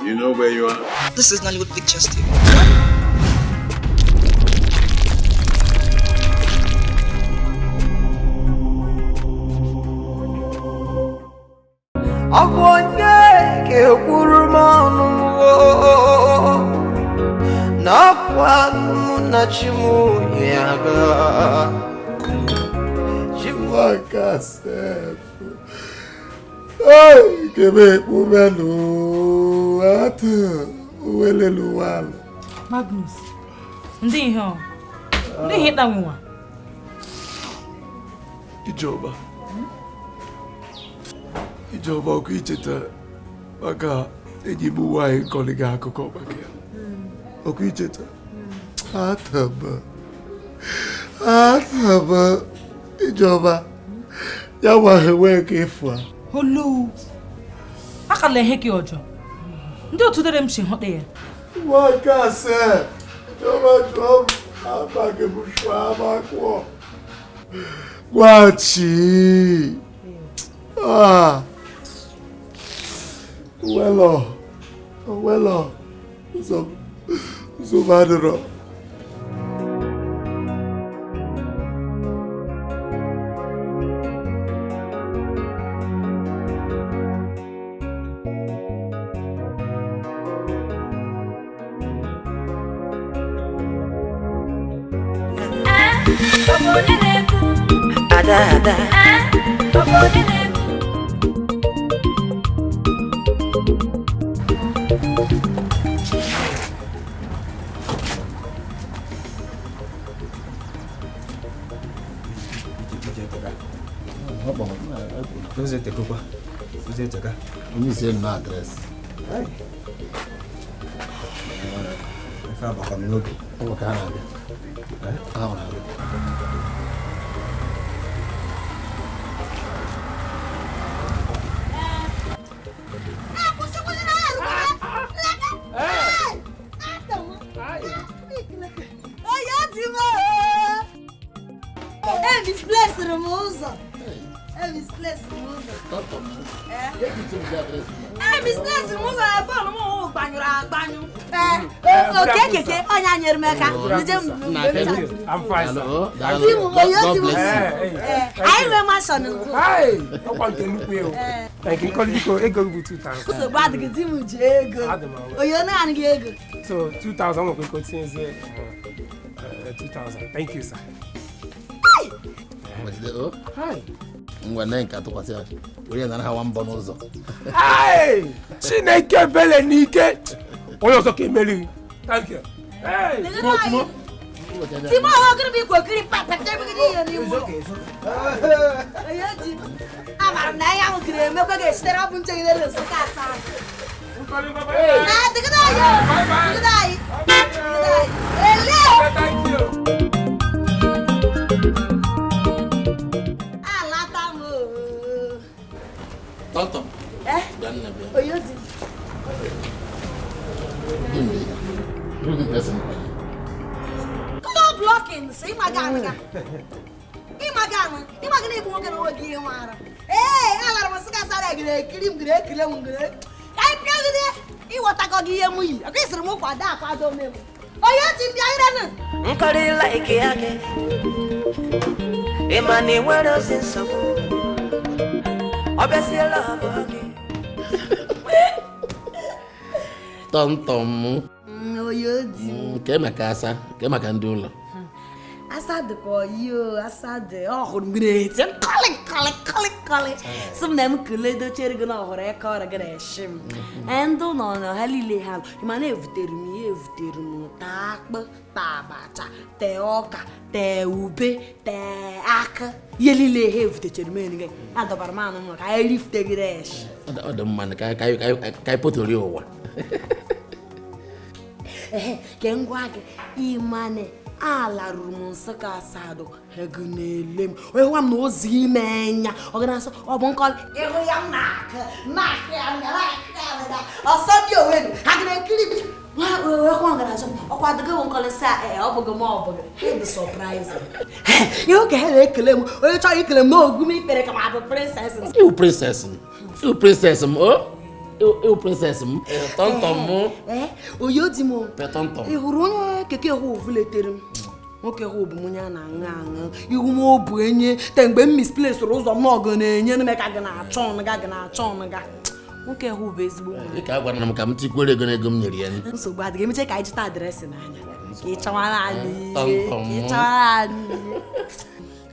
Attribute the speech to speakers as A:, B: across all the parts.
A: You know where you are?
B: This is Nollywood Pictures TV.
C: Ọ bụ onye ga-ekwuru m ọnụ m oo, na ọkwa mụ na chi m ya ga. Chi m.
D: Nwaka sef. Hey, kebe ekpumelu atụ uwelelu walụ.
E: Magnus, ndị ihe ọ ndị ihe ịta nwa.
D: Ijeọma. Ijeọma, ọkụ icheta maka enyi m nwaanyị nkọli gị akụkọ maka ya. Ọkụ icheta. Ataba. Ataba. Ijeọma. Ya nwa enwee ka ịfụ a.
E: Olu akala ihe gị ọjọọ ndị otu dere m si hụta ya.
D: Nwaka sef. Ijeọma, jụọ m amaghị m shụọ amakwụọ. Gwachi. Ah. Welo. Welo. Ụzọ ụzọ m adịrọ.
C: Ada, ada.
F: Ụzọ etekokwa. Ụzọ eteka.
D: Onye isi nnọọ address.
F: Ife agbakwa m n'obi.
D: Ọ bụ ka ha na-abịa. Ha na-abịa.
G: Onye dị m, e misplaced m ụzọ, e misplaced m ụzọ, e misplaced m ụzọ na phone m hụ gbanyụrụ agbanyụ. Oke keke onye a nyere m aka njem.
H: I'm fine, sir.
G: Di m, onye di m. Anyị nwee mansion.
H: Hi! Ọkwa nke nnukwu ewu. Thank you. Nkọli, biko, ego gị bụ 2000.
G: Nsogbu adịghị, di m ji ego.
H: Adị m awa.
G: Onye naanị gị ego.
H: So 2000 nwekwa ike tinyezie 2000. Thank you, sir.
D: Jide, o.
H: Hi.
D: Ngwa, nee nke atụkwasị ya. Were ya nara ha nwa mbọ n'ụzọ.
H: Hey! Chineke bele n'ike. Onye ọzọ ka emerighị. Thank you. Hey!
G: Timo, Timo, ọ gịnị bụ ikwe okiri papa tebegide ihe n'ime ụlọ? Onye di m, amara m na ihe ahụ kiri emekwa ga-esitere ọ bụ nchegidere Nsụka asaa. Na dịgide anyị o, dịgide anyị, dịgide anyị. Ele!
H: Thank you.
G: Alata m o.
D: Tọntọm.
G: Eh?
D: Bịa nne, bịa.
G: Onye di m.
D: Gịnị? Who the person?
G: Color blocking, sị ịmaga anụga. Ịmaga anụ, ịmaga na ịbụ nwoke na onwe gị ihe nwa ara. Ee, alara m Nsụka asaa, gịrị ekiri m, gịrị ekele m, gịrị. Ka anyị pịagide ịghọtakọ gị ihe m yi. Ọkwa ịsịrị m kwado akwado m. Onye di m, bịa irenụ.
C: Nkọli like ya gị. Ị ma na ị nwere ozi nsogbu. Ọ bịaziela ọbụ gị.
D: Tọntọm.
G: Onye di m.
D: Ke maka asa, ke maka ndị ụlọ.
G: Asa dịkwa oyi o, asa dị. Ọ hụrụ m gị na-eti nkọlị nkọlị nkọlị nkọlị. Sị m na m kelee dochere gị na ọ hụrụ eke ọrụ gị na-eshi m. Ee, ndị ụlọ na ha niile ha ma na evutere m ihe, evutere m taa akpụ, taa abacha, tee ọka, tee ube, tee akụ. Ihe niile ha evutechere m enu gị. Adọbara m anụ m ka anyị rifute gị eshi.
D: Ọ dị mma ka anyị potorie ụwa.
G: Ehe, ke ngwa gị ịmane alaruru m Nsụka asadụ ego na-ele m onye hụwa m na ozi ime enya ọ ga na-asọ ọ bụ nkọli ịhụ ya m na-akụ na-akụ ya m na-akụ ya m na ọsọ dị onwe m ha ga na-ekiri m nwa ọ gara azụ m ọkwa adịghị m nkọli sị ee, ọ bụghị m, ọ bụghị ha dị surprise ihe oge ha na-ekele m. Onye chọrọ ikele m n'ogu m ikpere ka m abụ princess.
D: Iwu princess m. Iwu princess m, o.
A: Ewu princess m. Tọntọm m.
G: Ee, oyo di m.
A: Tọntọm.
G: Ị hụrụ onye keke hụ vuletere m? Nwoke hụ bụ m onye a na-aṅụ aṅụ. Ihu m o bụ enye te mgbe m misplaced ụzọ m ọgụ na-enye m ka gị na-achọ ọnụ ga gị na-achọ ọnụ ga. Nwoke hụ bụ ezigbo nwa.
A: Ị ka agwara m ka m tikwere ego n'ego m nyere ya.
G: Nsogbu adịghị, emeche ka anyị jụta adreesị n'anya. Ka ị chọwara anyị ihe.
A: Tọntọm.
G: Ka ị chọwara anyị ihe.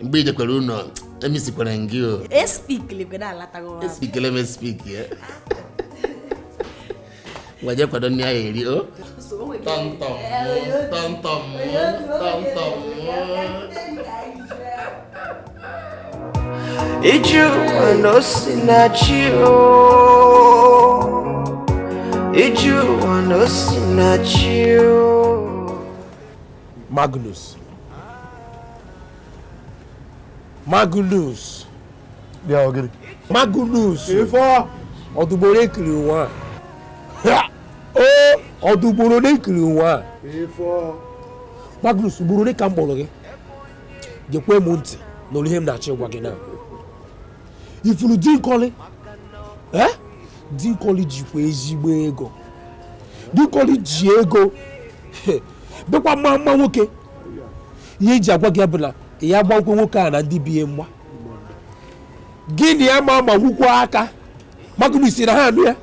A: Mgbe i jekwara ụlọ, emisikwara m gị o.
G: Espik lekwe na-alataghị ụra.
A: Espikele m espik ya. Ngwa jee kwado nri ahụ eri o. Tọntọm. Tọntọm. Tọntọm.
C: Iju osinachi o, Iju osinachi o.
H: Magnus. Magnus.
D: Bịa ogiri.
H: Magnus.
D: Ifo.
H: Ọdụgboro ekiri ụwa. O ọdụgboro ekiri ụwa.
D: Ifo.
H: Magnus, ugboro ole ka m kpọrọ gị? Gekwe m ntị n'olu ihe m na-achọ ịgwa gị na. Ifuru di Nkọli? Eh? Di Nkọli jikwa ezigbo ego. Di Nkọli ji ego. Bịakwa mma mma nwoke. Ihe eji agwa gị bụ na ya gbakwe nwoke a na ndị bi ya mgba. Gịnị ya ma ma nwukwa aka? Magnus si na ha anụ ya.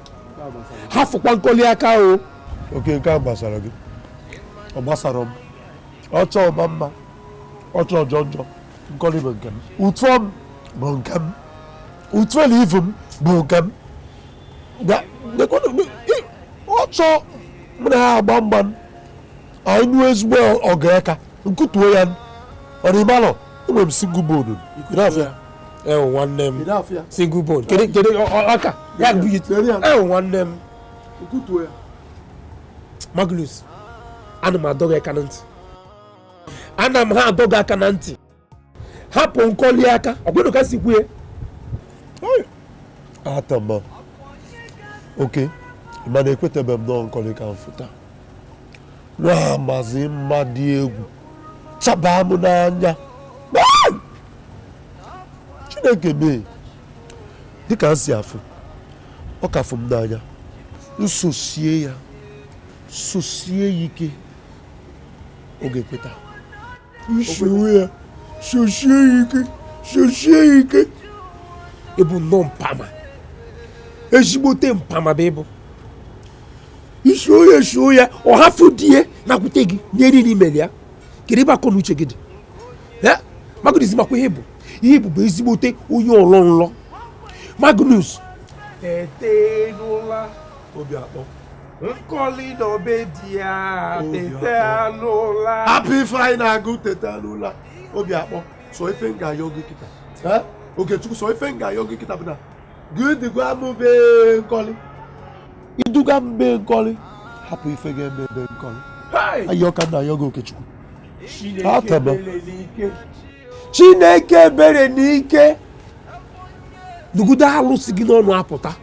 H: Ha fụkwa Nkọli aka o.
D: Oke nke a gbasara gị. Ọ gbasara m. Ọ chọọ ma mma. Ọ chọọ jọọ njọ. Nkọli bụ nke m. Ụtọ m bụ nke m. Ụtọ na ivu m bụ nke m. Ọ chọọ mụ na ha agba mgba m. Anyị nụọ ezigbo ọgụ aka. Nkutuo ya. Ọ dị malọ. Enwere m single bone.
H: Ewu nwanne m. Single bone. Kedu kedu aka? Ya bụ ewu nwanne m.
D: Nkutuo ya.
H: Magnus, ana m adọ gị aka na ntị. Ana m ha adọ gị aka na ntị. Hapụ Nkọli aka. Ọ bụrụ ka si kwue.
D: Atama. Oke, mana ekwetebe m nọọ Nkọli ka m fụta. Nwa amazi mma dị egwu. Chaba m n'anya. Chineke mee. Dịka m si afụ, ọ ka fụ m n'anya. Nsosie ya. Sosie ya ike. Ọ ga-ekweta.
H: Nsogbu ya. Sosie ya ike. Sosie ya ike. Ịbụ nnọọ mpama. Ezigbote mpama bụ ịbụ. Isuo ya esuo ya, ọ hafụ di ya nakwute gị nye niile imere ya. Kedu ebe akọ na uche gị dị? Magnus makwa ihe bụ. Ihe bụ bụ ezigbote onye ọlọ nlọ. Magnus. Tete n'ụla.
D: Obi akpọ.
H: Nkọli n'obe di ya. Tete n'ụla.
D: Hapụ ife anyị na-agụ tete n'ụla. Obi akpọ. Sọ ife m ga-ayọ gị kịta. Okechukwu, sọ ife m ga-ayọ gị kịta bụ na gị dịgwa m be Nkọli. Iduga m be Nkọli. Hapụ ife ga-eme be Nkọli. Ayọ ka m na-ayọ gị Okechukwu.
H: Chineke ebere n'ike. Nugudo alụsị gị n'ọnụ apụta.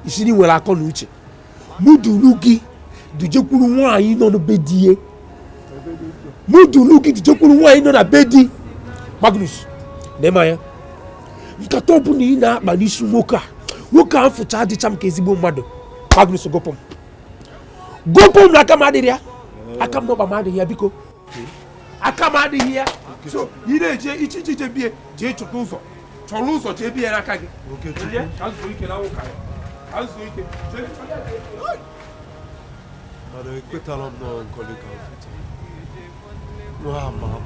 H: Isiri nwere akọ na uche. Mudulu gị dujekwuru nwaanyị nọ na be di ya. Mudulu gị dujekwuru nwaanyị nọ na be di. Magnus, na-eme anya. Nkata ọbụla ị na-akpa n'isi nwoke a. Nwoke a mfụcha adịcha m ka ezigbo mmadụ. Magnus, gụpụ m. Gụpụ m na aka m adịghị ya. Aka m n'ọkpa m adịghị ya, biko. Aka m adịghị ya. So, ị na-eje iche iche bie, jee chọta ụzọ. Chọrọ ụzọ jee bie n'aka gị.
D: Mana ekwetara m nọọ Nkọli ka m fụta. Nwa ama m.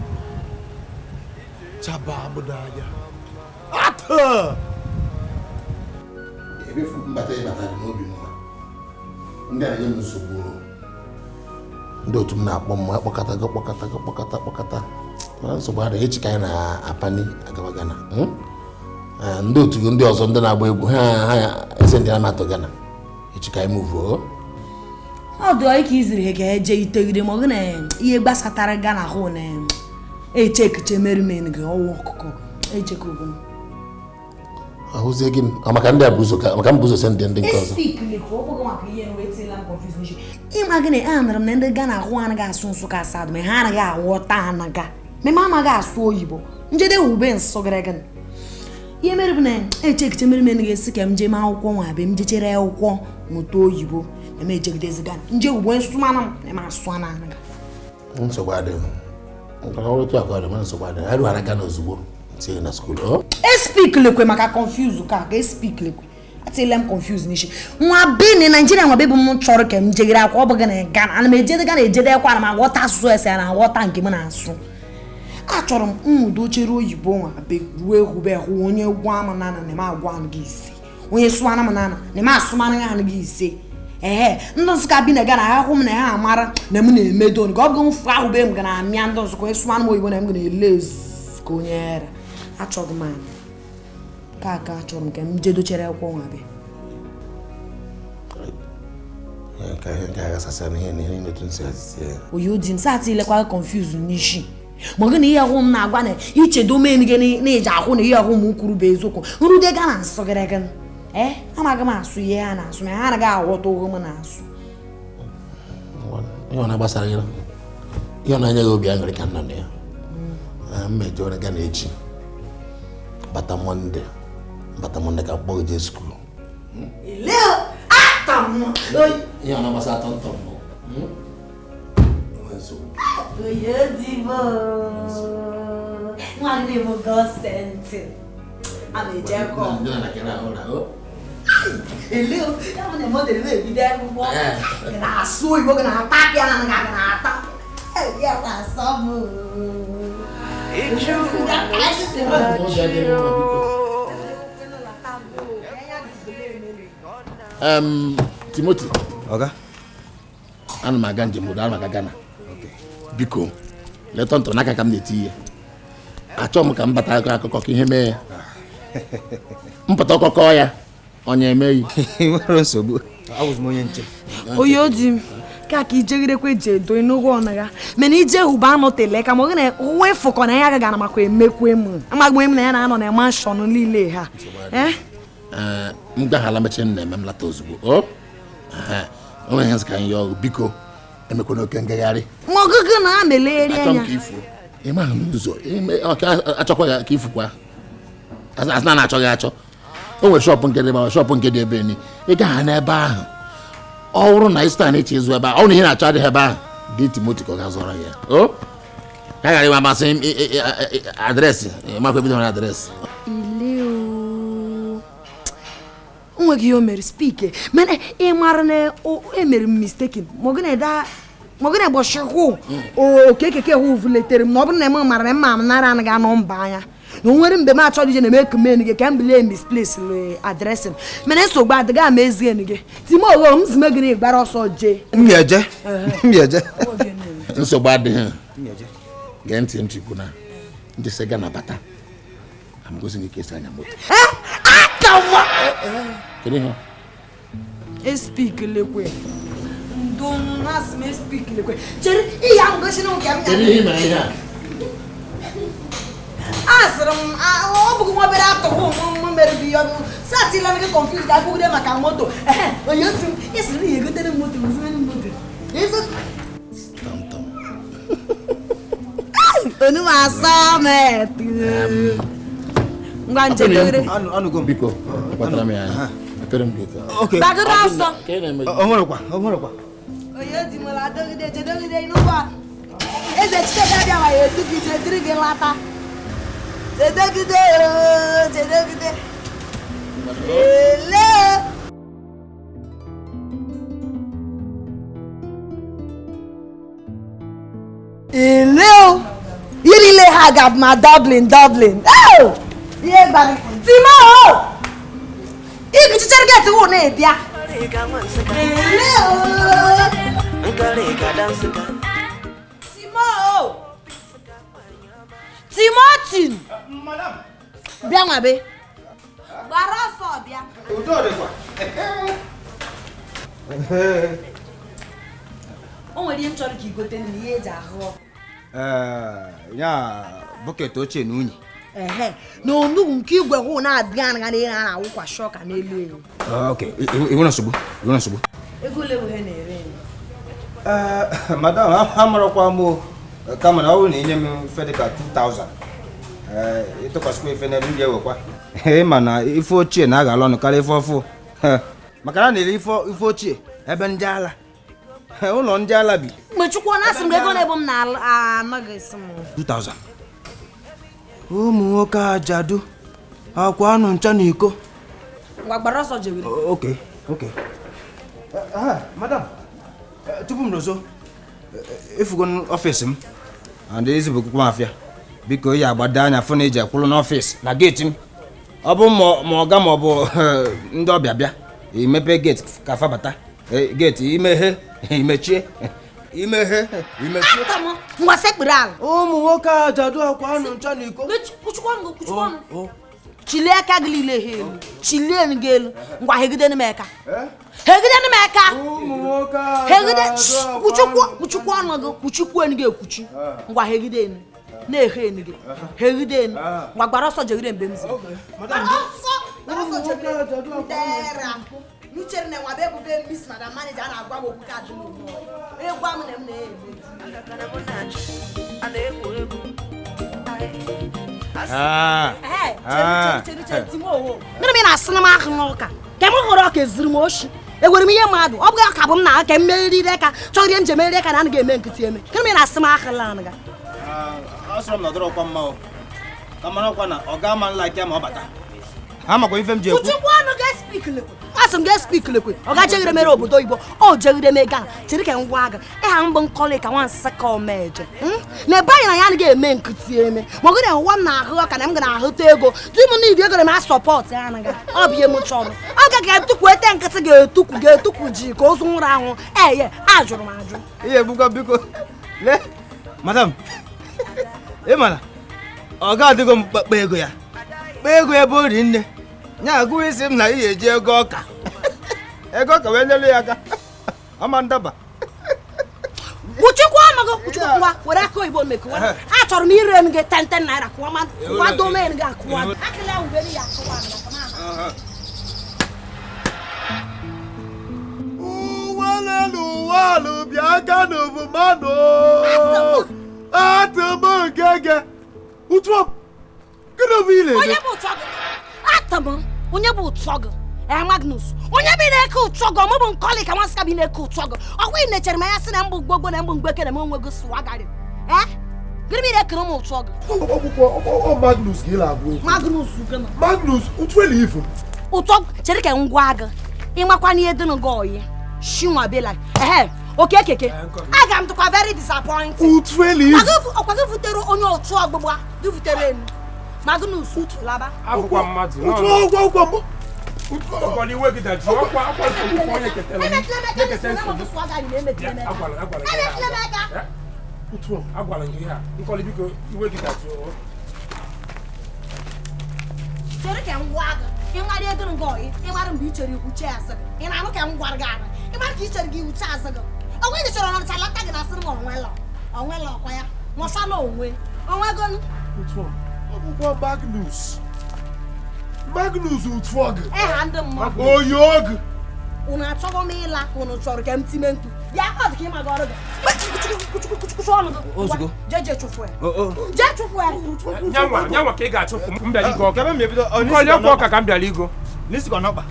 D: Chaba m n'anya. Ata!
A: Ebe mbata ịbata dị n'obi mma. Ndị a na-enye m nsogbu. Ndị otu m na-akpọ m akpọkọtago kpọkọtago kpọkọta kpọkọta. Mana nsogbu adịghị, echi ka anyị na-apani agawa Ghana. Ndị otu ndị ọzọ ndị na-agba egwu ha ha ese ndị na-amatụ Ghana. Echi ka anyị muvuo.
G: Ọ dị ka iziri ha ga-eje itegide ma ọ gị na ihe gbasatara Ghana hụ na eche ekiche merimen gị ọwụ ọkụkọ echekwa m.
A: Ahụzie gị maka ndị a bụ ụzọ ka maka m bụ ụzọ sị ndị nke ọzọ.
G: Ịma gị na anụrụ m na ndị Ghana ahụ anaghị asụ Nsụka asadụ ma ha anaghị aghọta anaga. Mema anaghị asụ oyibo. Njede wube nsọ gịrị gịnị. Ihe mere bụ na echekiche mere m ga-esi ka m jee ma akwụkwọ nwa be m jechere akwụkwọ mụta oyibo na m ejegidezi Ghana nje ugbo nsụmanụ m na m asụ na anaga.
A: Nsogbu adịghị. Nke ọrụ otu akọ dị mana nsogbu adịghị. Arụ ara Ghana ozugbo tinye na skuul. Ọ
G: Espik lekwe maka confuse ka ka espik lekwe atịle m confuse n'isi nwa be na Naijiria nwa be bụ m chọrọ ka m jegere akwa ọ bụghị na Ghana ana m ejede Ghana ejede akwa ana m aghọta asụsụ ese na aghọta nke m na-asụ. Achọrọ m nwudo chere oyibo nwa be ruo ehube hụ onye gwa m nana na m agwa gị ise onye sụana m nana na m asụmana ya gị ise. Ehe ndị Nsụka bi na Ghana ha hụ m na ha amara na m na-emedo nke ọ bụghị m fụ ahụ be m ga na-amịa ndị Nsụka onye sụmana m oyibo na m ga na-ele ezu ka onye era. Achọghị m ana ka aka achọrọ m ka m jedochere akwụkwọ nwa be.
A: Ka ihe nke aghasasịa na ihe na ihe niile otu nsi asịsị ya.
G: Oyi odi m satị ilekwa confuse n'isi ma gị na ihe ahụ m na-agwa na ichedo men gị na iji ahụ na ihe ahụ m kwuru bụ eziokwu nrude Ghana nsọ gịrị gị ee amaghị m asụ ihe ha na-asụ ma ha anaghị aghọta ogo m na-asụ.
A: Ihe ọ na-agbasara gị ihe ọ na-anya gị obi aṅụrị ka nọ na ya. Mmejọ Ghana echi bata Mọnde ka mkpọ gị jee skuul. Ihe ọ na-agbasa atọ ntọ mbụ.
G: Na-asụ oyibo gị na-ata apịa na ga na-ata ya na-asọ m.
A: Timothy.
F: Oga.
A: Ana m aga njem obodo, ana m aga Ghana. Biko leta ntọ n'aka ka m na-eti ihe. Achọghị m ka m bata akụkọ ka ihe mee ya. Mpụta ọkọkọ ya onye emeghị.
F: Nwere nsogbu. Awụzi m onye nche.
G: Oyi odi m ka ka ijegirekwe je edo n'oge ọnaga mana ije hụba anọ tele ka ma ọ na uwe fụkọ na ya agaghị ana makwa emekwe m amaghị m na ya na-anọ na manshọn niile ha.
A: M gaghala mechie m na-eme m lata ozugbo. O nwere ihe ka anyị yọọ biko emekwana oke ngagharị.
G: Ma ọgụgụ na a na-elegharị anya.
A: Achọ m ka ifuo. Ị maghị n'ụzọ achọkwa ya ka ifukwa. Asị na na-achọ gị achọ. O nwere shọpụ nke dị ebe shọpụ nke dị ebe ni. Ị gaghị n'ebe ahụ. Ọ bụrụ na ịzụta na-eche ịzụ ebe ahụ, ọ bụrụ na ihe na-achọ adịghị ebe ahụ, dị Timothy ka ọ ga-azụra ya. O ka ghara inwe amasị adreesị, makwa ebido nwere adreesị.
G: Ile o nweghị ihe o mere spik mana ị mara na emere m mistaken ma ọ gị na-egbochikwu okekeke hụ vuletere m na ọ bụrụ na m mara na mma m nara anaghị anọ mba anya na o nwere mgbe m achọrọ ije na-eme kumen gị ka m bilie misplace le adreesị mana nsogbu adịghị ama ezie gị timo ogho m zime gị na ịgbara ọsọ jee.
F: M ga-eje. M ga-eje.
A: Nsogbu adịghị. Gee ntị m chikwu na ndị sị Ghana bata amgosi gị ka esi anya moto. Kedu ihe?
G: Espik lekwe. Ndo nasị m espik lekwe. Chere ihe ahụ gosi na nke m
A: Kedu ihe mere ihe a?
G: Asịrị m ọ bụghị nwa obere atọghị m mere bụ ihe ọbụ satịla gị confuse ka akwụgide maka moto. Onye otu m ịsịrị na ya egotere m moto mozimere m moto. Onu m asọ m etu. Ngwa njedere.
F: Anụgo m.
A: Biko, kpatara m ya anya. Ekere m gị etu.
G: Gbagoro ọsọ.
F: O nwerekwa, o nwerekwa.
G: Onye di m adọgide jedogide n'ụgbọ. Eze Chike abịa ma ya edu gị jediri gị lata. Jedogide ooo, jedogide. Ele. Ele o. Ihe niile ha ga-abụ ma Dublin, Dublin. Ihe gbara. Timo o. Ikuchichara geti wụ na-ebịa. Ele o. Timo o. Timothy. Bịa nwa be. Gbara ọsọ bịa.
F: Udo dịkwa.
G: O nwere ihe m chọrọ ka i gote na ihe eji ahụ ọkụ.
F: Ya bọket ochie na unyi.
G: Ehe, na onugbu nke igwe hụ na-adịghị anaghị na ihe na-awụkwasị ọka n'elu elu.
F: Okay, i nwere nsogbu? I nwere nsogbu?
G: Ego ole bụ ihe na-ere ere?
F: Madam, amarakwa m kama na ọ bụrụ na inye m ife dịka 2000 Ịtụkwasịkwa ife n'elu m ga-ewekwa. Ị ma na ife ochie na-agala ọnụ karịa ife ọfụ. Maka na na-ere ife ochie ebe ndị ala. Ụlọ ndị ala bi.
G: Mgbe Chukwu na-asị m ego na-ebu m na-anaghị esi m.
F: 2000. Ụmụ nwoke ajadu akwa anụ ncha na iko.
G: Ngwa gbara ọsọ jewere.
F: Okay, okay. Madam, tupu m n'ọzọ, efugo n'ọfịs m. And ezibụkwukwa m afịa. Biko ị agbado anya fụ na iji akwụrụ n'ọfịs na geeti m. Ọ bụ ma ọga ma ọ bụ ndị ọbịa bịa, imepe geeti ka fa bata. Geeti imeghe, imechie. Imeghe, imechie.
G: Ngwa sekpuru ala.
F: Ụmụ nwoke ajadu akwa anụ ncha na iko.
G: Kwuchikwa ọnụ, kwuchikwa ọnụ. Chilie aka gị niile ha elu. Chilie gị elu. Ngwa hegide m aka. Hegide m aka. Hegide kwuchikwa kwuchikwa ọnụ gị, kwuchikwa enu gị ekwuchi. Ngwa hegide enu. Na-ehe enu gị. Hegide enu. Ngwa gbara ọsọ jegide mgbe m ziri. Gbara ọsọ, gbara ọsọ jegide. Ndera. N'uchere na nwa be ebube miss madam manager a na-agwa m okwu ka adị n'ụlọ. Egwa m na m na-eme. Gịnị m na-asị na m ahụ n'ụka ka m hụrụ ọka eziri m oshi egwere m ihe mmadụ ọ bụghị ọka bụ m na ka m meriri aka chọrọ ihe m ji emeriri aka na anaghị eme nkịtị eme. Gịnị m na-asị m ahụ la anaga?
F: Asọrọ m na ọdọrọkwa mma o ka mara ọkwa na ọ ga-ama nlaiki ma ọ bata. Ha makwa ife m ji ekwu.
G: Uchukwu ọnụ ga-espik lekwe. Asị m ga-espik lekwe. Ọ ga jeghere mere obodo oyibo. Ọ jeghere me Ghana. Chere ka m gwa gị. Ịha mbụ nkọlị ka nwa nsị ka omeje. Na ebe anyị na ya anaghị eme nkịtị eme. Ma ọ gịrị nwa m na-ahụ ọka na m ga na-ahụta ego. Di m n'idi ego na m asọpọtụ ya anaghị. Ọ bụ ihe m chọrọ. Ọ ga ga-etukwu ete nkịtị ga-etukwu ga-etukwu ji ka ozu nwụrụ anwụ. Eye, ajụrụ m ajụ.
F: Ihe egbukwa biko. Lee, madam. Ị mara, ọ ga-adịgo m kpa ego ya. Kpa ego ebe o ri nne. Nya agụ isi m na ị ga-eji ego ọka. Ego ọka wee nyere ya aka. Ọma ndaba.
G: Kwuchikwa ọnụ gị, kwuchikwa ngwa, were aka oyibo mekụwa. Achọrọ m ire m gị 10 naira kụwa ma kụwa domen gị akụwa. Akịla ubere ya akụwa.
D: Ụwa ụwa alụ bịa ka n'obu mmanụ. Atụm ngege. Utu gịnị bụ ile?
G: Onye bụ ụtọ gị? Atụm onye bụ ụtọ gị? Magnus, onye bi na-eke ụtọ gị? Ọmụ bụ nkọlị ka nwansị ka bi na-eke ụtọ gị. Ọkwa ị nechere m anya sị na mbụ gbogbo na mbụ mgbeke na m onwego swagari. Gịnị bụ ị na-ekere m ụtọ gị?
D: Ọ Magnus ka ị na-agwa okwu.
G: Magnus gịnị?
D: Magnus, ụtụ elu ifu.
G: Ụtọ chere ka m gwa gị. Ịmakwa n'ihe dị n'gị oyi. Shinwa bela. Ehe, oke keke. Aga m dịkwa very disappointed.
D: Ụtụ elu ifu.
G: Ọkwa gị vutere onye otu ọgbụgba, gị vutere enu. Magnus, laba.
I: Abụkwa mmadụ.
D: Ụtụ ọgwụ ọgwụ mbụ.
I: Ọkwado iwe gị dajụọ, ọkwa akwa nsogbu onye ketara m. Ekete nsogbu. Agwara gị ha. Nkọli biko iwe gị dajụọ.
G: Chere ka m gwa gị. Ịmara ego ngọ oyi, ịmara mgbe ị chere ikwuchi azụ gị. Ị na-anụ ka m gwara gị ara. Ịmara ka ị chere gị iwuchi azụ gị. Ọgwụ ị chọrọ ọnọcha lata gị na asịrị m onwela. Onwela ọkwa ya. Nwọsa na onwe. Onwego n.
D: Ọ bụkwa Magnus. Magnus ụtụ ọgụ.
G: Eha ndị mmadụ.
D: Oyi ọgụ.
G: Unu achọghọ m ịla ka unu chọrọ ka m time mkpu. Bịa ọ dị ka ịma gị ọrụ gị. Kuchukuchukuchukuchu ọnụ gị.
F: Ozugbo.
G: Jee jee chụfụ ya. Jee chụfụ ya.
I: Nyanwa, nyanwa ka ị ga-achụfụ m bịara igo ọka. Nkọli ọkwa ọka ka m bịara igo.
F: N'isi ka ọ n'ọkpa.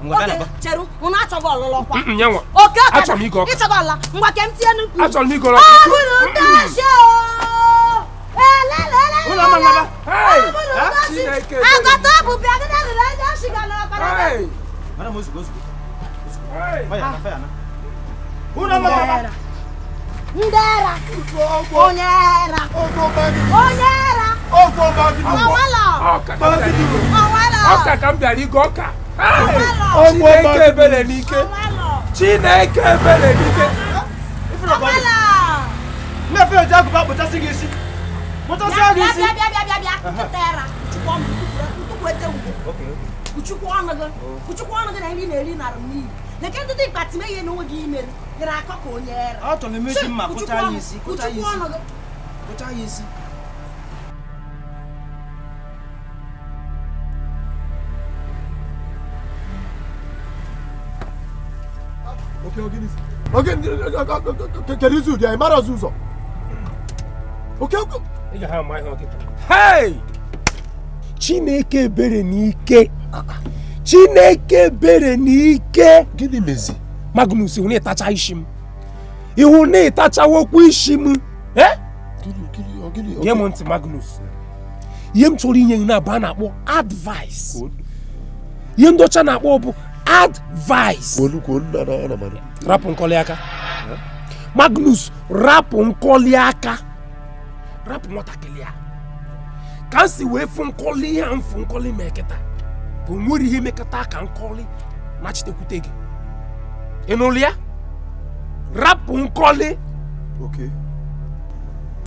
G: Oke, cheru, unu achọghị ọlụlụ ọkwa.
I: Nyanwa.
G: Oke ọka.
I: Achọrọ m igo ọka.
G: Ịchọghị ọlụla. Ngwa ka m tie mkpu.
I: Achọrọ m igo ọka.
G: Ọ bụrụ ndị ọchị o. Elelelele.
F: Ụlọ ama nlaba.
G: Agata bụ bịa gị na ndị ọchị ga n'ọkara.
F: Madam, ozugbo ozugbo. Fire na fire na. Ụlọ ama nlaba.
G: Ndị ara. Onye ara. Onye ara. Ọnwala. Ọnwala.
I: Ọka ka m bịara igo ọka. Chineke ebere n'ike. Chineke ebere n'ike.
G: Ọnwala.
F: Mmefe eji agụba kpụchasị gị isi. Kpụchasị gị isi.
G: Bịa bịa bịa bịa bịa. Nkịta ara. Chukwu ọnụ ntụkwu ete ugbo. Kuchukwu ọnụ gị. Kuchukwu ọnụ gị na nri na-eri nara m n'iyi. Leke ndị dị mkpa time ihe n'onwe gị imere. Gịrị akọ ka onye ara.
F: Achọrọ m iji mma kụcha ya isi. Kụcha ya
G: Kuchukwu
F: isi.
G: ọnụ gị.
F: Kụcha ya isi.
D: Oke, kedu izu ụdị anyị mara ọzọ ụzọ. Oke, oke.
I: Ị ga ha ama ihe ọkịta. Hey! Chineke ebere n'ike. Chineke ebere n'ike.
D: Gịnị mezi?
I: Magnus, ihu na-ịtacha isi m. Ihu na-ịtachawokwu isi m. Eh? Gee m ntị Magnus. Ihe m chọrọ inye gị na-abụ a na-akpọ advice. Ihe ndị ọcha na-akpọ bụ advice. Rapụ nkọli aka. Magnus, rapụ nkọli aka. Rapụ nwatakịrị a. Ka m si wee fụ nkọli ihe a m fụ nkọli mee kịta bụ nwere ihe mekọta ka nkọli nachitekwute gị. Ị nụrụ ya? Rapụ nkọli.
D: Okay.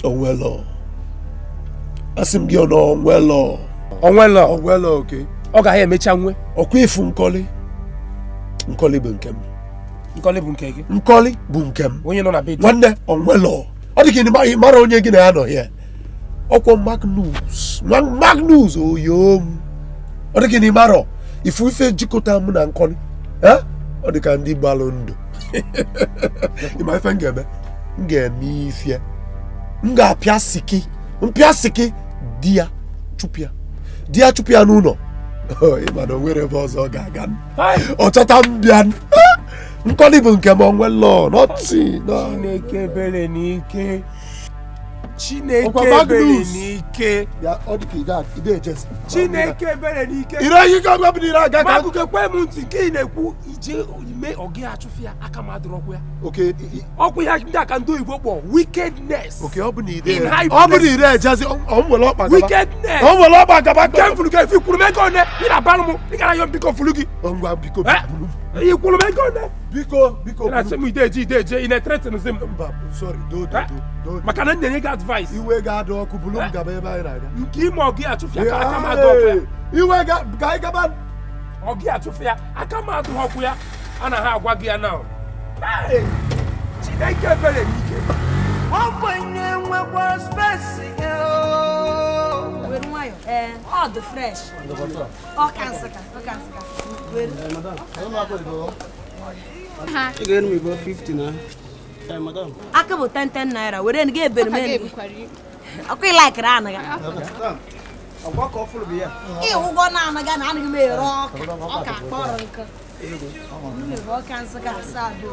D: Onwelo. Asị m gị ọ na onwelo.
I: Onwelo.
D: Onwelo, okay.
I: Ọ gaghị emecha nwe.
D: Ọkwa ịfụ nkọli. Nkọli bụ nke m.
I: Nkọli bụ nke gị.
D: Nkọli bụ nke m.
I: Onye nọ na be di.
D: Nwanne onwelo. Ọ dị ka ị mara onye gị na ya nọ here. Ọkwọ Magnus. Magnus oyo m. Ọ dị ka ị mara ifu ife jikọta mụ na nkọli. Ọ dị ka ndị gbalụ ndụ. Ị ma ife m ga-eme? M ga-eme ife. M ga-apịa siki. Mpịa siki di ya chụpụ ya. Di ya chụpụ ya n'ụlọ. Ị ma na o nwere ebe ọzọ ọ ga-aga. Ọ chọta m bịa. Nkọli bụ nke m onwelo. Nọtị.
I: Chineke ebere n'ike. Chineke ebere n'ike. Chineke ebere n'ike.
D: Ire ihe ka ọ bụ ire aga ka.
I: Maguke kwe m ntị nke ị na-ekwu ije ime ọgị achụfụ ya aka m adịrọkwa ya.
D: Okay.
I: Ọkwa ya ndị aka ndị oyibo kpọ wickedness.
D: Okay, ọ bụ na ire. Ọ bụ na ire ejezi ọ nwere ọkpa gaba.
I: Wickedness.
D: Ọ nwere ọkpa gaba.
I: Nke m furu gị efi kwuru m ego one ị na-abalụ m ị gara yọ biko furu gị.
D: Ngwa biko buru.
I: Ị kwuru m ego one.
D: Biko biko.
I: Ị na-asị m ide eje ide eje ị na-etretin m.
D: Mba sorry do do do.
I: Maka na m na-enye gị advice.
D: Iwe ga-adị ọkụ bulu m gaba ebe anyị na-aga.
I: Nke ime ọgị achụfịa ka aka m adụ ọkụ ya.
D: Iwe ga ka anyị gaba.
I: Ọgị achụfịa aka m adụ ọkụ ya anaghị agwa gị ya na. Chineke ebere n'ike.
C: Ogbenye nwekwa spesi ya.
G: Were nwayọ. Ee, ọ dị fresh. Ọ ka nsịka, ọ ka nsịka. Were.
J: Ị ga-enye m igbo 50 na. Madam.
G: Aka bụ 10 naira were gị ebere m enu. Ọkwa ị laikiri anaghị.
J: Ọkwa ka ọ fụrụ bụ ya.
G: Ị ụgwọ na anaghị na anaghị m ere ọka. Ọka kpọrọ nkụ. Ọka nsịka asaa bụ.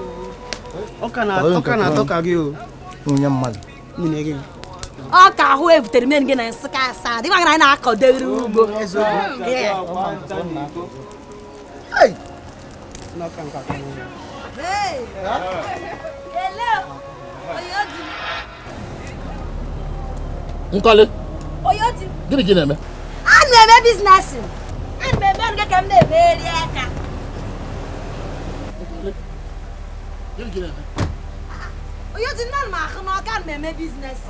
J: Ọka na-atọ ka gị o.
F: Onye mmadụ.
J: Nwunye gị.
G: Ọka ahụ ebutere m gị na nsịka asaa. Dị maka na anyị na-akọdere ugbo.
A: Nkọli. Gịnị ka ị na-eme?
G: A na-eme bizinesi. A na-eme nke ka m na-emeri aka.
A: Gịnị ka ị na-eme?
G: Onye dị nna m ahụ n'ọka na-eme bizinesi.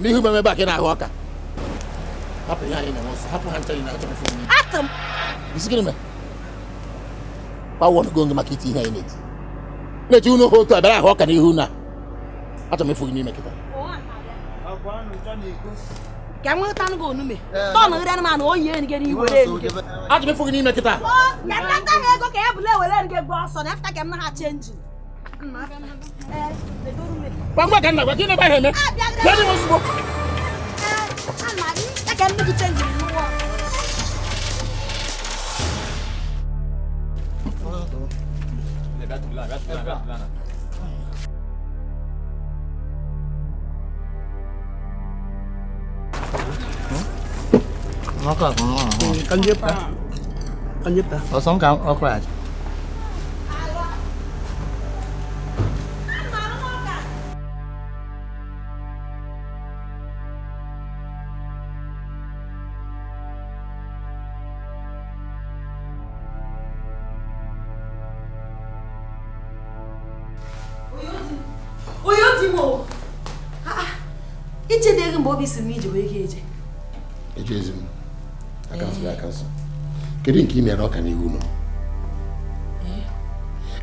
A: N'ihu m ebe a ka ị na-ahụ ọka. Hapụ ihe anyị na-eme ọsọ, hapụ ha ncha niile achọrọ fún mi.
G: Atụ m.
A: Isi gịnị mere? Kwa wọnụ gongo maka iti ihe anyị na-eti. Na-eji unu ha otu a bịara ahụ ọka n'ihu na. Achọrọ m ịfụ gị n'ime kịta.
G: Ka m nweta nụ gị onume. Tọnụ gịrị anụmanụ oyi enyi gị n'iwere enyi gị.
A: Achọrọ m ịfụ gị n'ime kịta.
G: Ka m nata ha ego ka ya bụla ewere enyi gị gba ọsọ na afta ka m na ha chenji.
A: Gwa ka nna gwa gị na ebe ahụ eme. Bịa n'ime ozugbo.
G: Ka m gị chenji n'ụwa. Ichedeghi mgbe obi si m ije wee ga eje.
A: Ejezi m. Akansụl akansụl. Kedu nke ị na-ere ọka n'ihu ụlọ?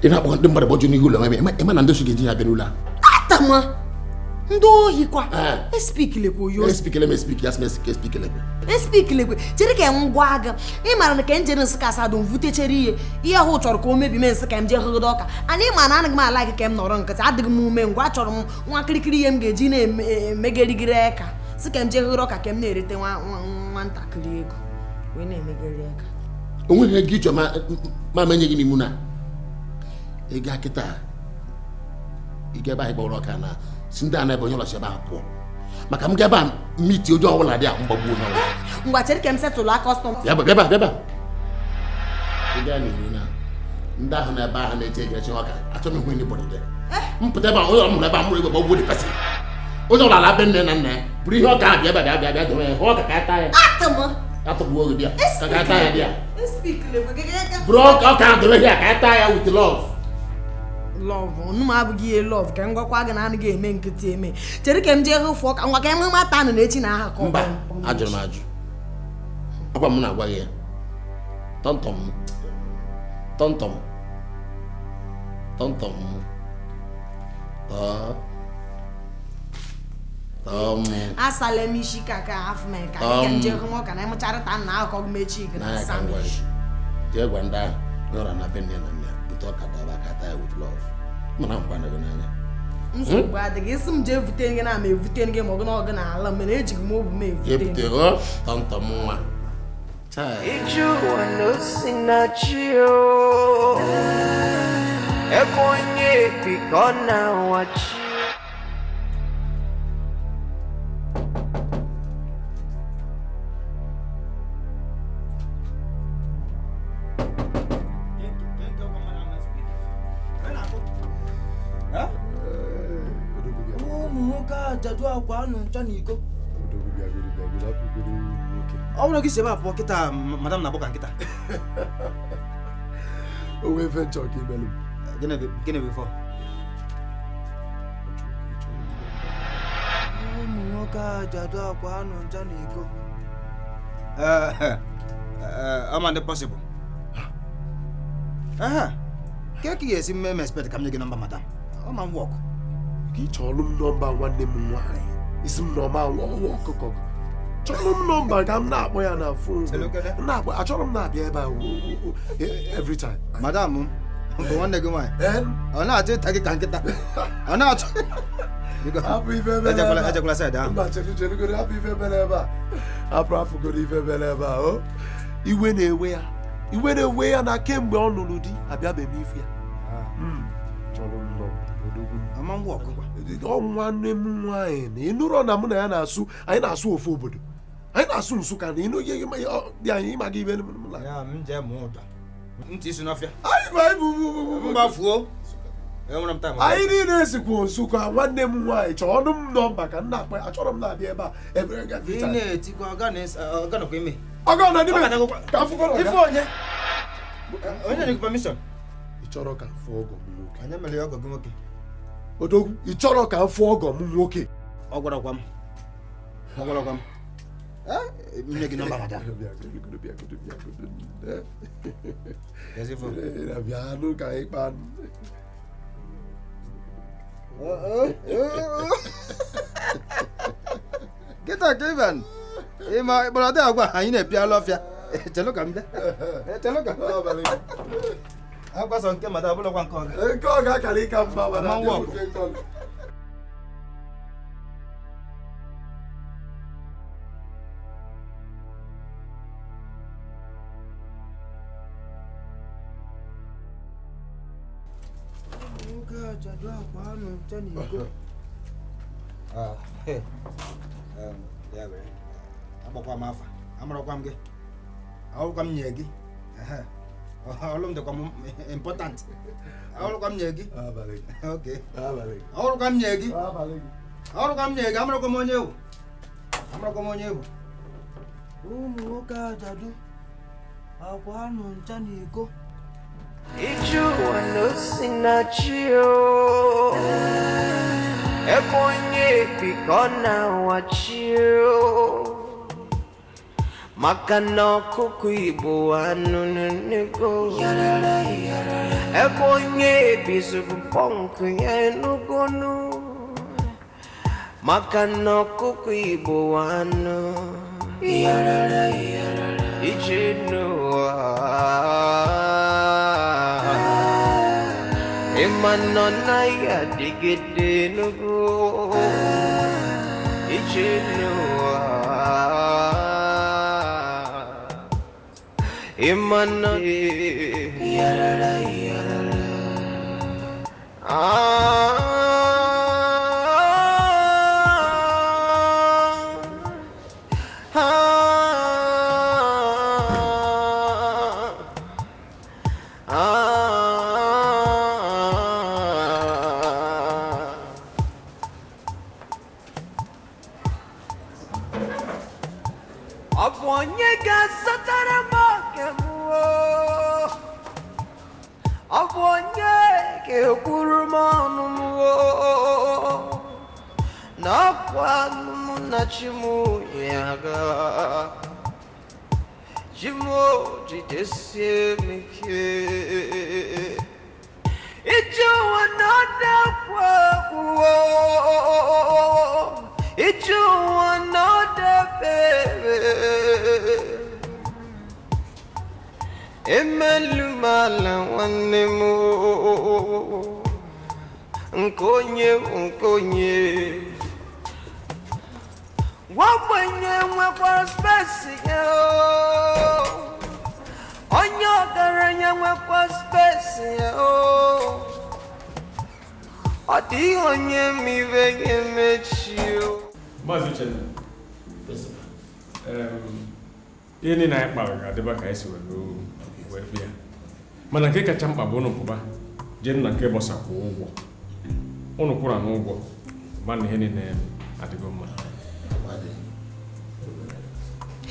A: Ị na-akpọ ndị mmadụ gbọjụ n'ihu ụlọ ema na ndị osi ga-eji ya bịa n'ụlọ a.
G: Atama! Ndị ohi kwa. Espikilekwe oyo.
A: Espikele m espik ya sị m espikilekwe.
G: Espikilekwe. Chere ka m gwa gị. Ị mara na ka m jere Nsụka asadụ m vutechere ihe. Ihe ahụ chọrọ ka o mebi mee Nsụka m jee hụgodo ọka. Anyị ma na anaghị m ala gị ka m nọrọ nkịtị. Adịghị m ume ngwa achọrọ m nwa kirikiri ihe m ga-eji na-emegerigiri aka. Sị ka m jee hụrụ ọka ka m na-erete nwa ntakịrị ego. Wee na-emegharị aka.
A: O nweghị ego ịchọ ma menye gị n'imu na ị gaa kịta ị ga ebe anyị gbawara ọka na si ndị a na-ebe onye ọlọchi ebe ahụ pụọ maka m ga ebe a mmiti onye ọbụla dị a mgbagbuo onye ọbụla.
G: Ngwa chere ka m setụlụ aka ọsọ.
A: Bịa bịa bịa bịa ị gaa n'iru na ndị ahụ na-ebe ahụ na-eche egerechi ọka achọghị m ịhụ anybody there. M pụta ebe a onye ọbụla ebe a mụrụ egbe gbagbuo the person. Onye ọbụla ala be nne na nna ya buru ihe ọka ahụ bịa bịa bịa bịa dowe ya hụ ọka ka ata ya. Atụgbuo gị bịa ka ka ata ya bịa. Buru ọka ọka ahụ dowe ya ka ata ya with love.
G: Love ọnụ m abụghị ihe love ka m gwakwa gị na anaghị eme nkịtị eme. Chere ka m jee hụ fụọ ka ngwa ka m mata anụ na echi na aha ka ọ
A: Mba, ajụrụ m ajụ. Akwa m na-agwa gị ya. Tọmtọm tọmtọm tọmtọm tọọ tọm.
G: Asala m isi ka ka afọ m ka ka m jee hụ m ọka na emecharịta nna ahụ ka ọ mechi gị na
A: N'anya ka
G: asa
A: m
G: m
A: gwa gị.
G: isi.
A: Jee gwa ndị ahụ nọrọ na be nne na nna ya bute ọka dọba ka ata ya with love. Mana nkwana gị n'anya.
G: Nsogbu adịghị isi m jee vute gị na ama evute gị ma ọ gị na ọgụ na ala mere ejighị m obu m
A: Jee
G: evute
A: bute ọ tọmtọm nwa. Chai.
C: Ije ụwa na osi na chi o. Ebe onye bi ka ọ na-awachi.
F: Ụmụ nwoke ajadu akwa anụ ncha na iko. Ọ bụrụ gị si ebe a pụọ kịta madam na-akpọ ka nkịta.
D: O nwee ife nchọ ka imelụ m.
F: Gịnị bụ ife? Ụmụ nwoke ajadu akwa anụ ncha na iko. Ọ ma ndị possible. Ke ka ị ga-esi mme m expect ka m nye gị nọmba madam? Ọ ma m wọk.
D: Ka ị chọọlụ m nọmba nwanne m nwaanyị. Isi m nọma ọwa ọkụkọ. Chọrọ m nọmba ka m na-akpọ ya na fon. Na-akpọ achọrọ m na-abịa ebe a every time.
F: Madam m bụ nwanne gị nwaanyị. Ọ na-achọ ịta gị ka nkịta. Ọ na-achọ.
D: Hapụ ife mere ebe a.
F: Ejekwala saịdị ahụ.
D: Mba chere chere hapụ ife mere ebe a. Hapụ hapụgoro ife mere ebe a o. Iwe na-ewe ya. Iwe na-ewe ya na kemgbe ọ lụrụ di abịabeghị m ife ya. Chọrọ m nọmba odogwu.
F: Ama m wọk.
D: Ọ nwanne m nwaanyị na ịnụrọ na mụ na ya na-asụ anyị na-asụ ofu obodo. Anyị na-asụ Nsụka na ịnụ ihe dị anyị ịma gị ibe m na.
F: Ya m jee mụọ ụda. Ntị isi n'ọfịa.
D: Anyị bụ anyị bụ
F: Mgbafuo. Enwere m taịm.
D: Anyị niile esikwa Nsụka nwanne m nwaanyị chọọ ọnụ m nọmba ka m na-akpọ ya achọrọ m na-abịa ebe a every
F: Ị
D: time.
F: na-etikwa ọga nọkwa ime.
D: Ọga na n'ime ka m fụkọrọ
F: Ife onye. Onye nyere gị permission?
D: Ị chọrọ ka m fụọ ọgọ m nwoke.
F: Onye mere ya ọgọ gị nwoke?
D: Odogwu, ị chọrọ ka m fụọ ọgọ m nwoke?
F: Ọ gwarakwa m. Ọ gwarakwa m. Nye gị nọmba madam.
D: Bịanụ ka anyị kpaa.
F: Kịta ka ịban. Ịma ịkpọrọ dị agwa anyị na-epi alụ ọfịa. Chelụ ka m bịa. Chelụ ka. Akwa sọ nke madam ọbụlakwa nke ọga.
D: Nke ọga akara ịka mma mana
F: Ama nwa ọgụ. Agbakwa m afa amarakwa m gị ahụrụkwa m nye gị ọlụ m dịkwa m important ahụrụkwa m nye gị ahụrụkwa m nye gị ahụrụkwa m nye gị amarakwa m onye ewu amarakwa m onye ewu ụmụ nwoke ajadu akwa anụ ncha na iko.
C: Ije ụwa na osi na chi o. Ebe onye bi ka ọ na-awachi o. Maka na ọkụkọ Igbo anụnụ nego. Ebe onye bi zụrụ pọnkụ ya enugonu. Maka na ọkụkọ Igbo anụ. Ije n'ụwa. Ịma nọ na ya dịgide n'ugwu. Ije n'ụwa. Ịmana yarara yarara. Ah, ah, ah. Ọ bụ onye ga-azọtara m oke m oo? Ọ bụ onye ga-ekwuru m ọnụ m oo? Na ọkwa m na chi m ya ga chi m o jidesie m ike. Ije ụwa na ọ na-ekwo ekwo, ije ụwa na ọ na-ebe emelu m ala nwanne m oo. Nke onye nke onye nwagbenye nwekwara space ya oo. Onye ọgaranya nwekwa space ya oo. Ọ dịghị onye ma ibe ga-emechi o.
K: Maazị Uchenna, ihe niile anyị kpara ga-adịba ka anyị si wee bịa, mana nke kacha mkpa bụ ụnụ pụba jee na nke bursar kwụọ ụgwọ ụnụ kwụra n'ụgwọ, ma na ihe niile adịgo mma.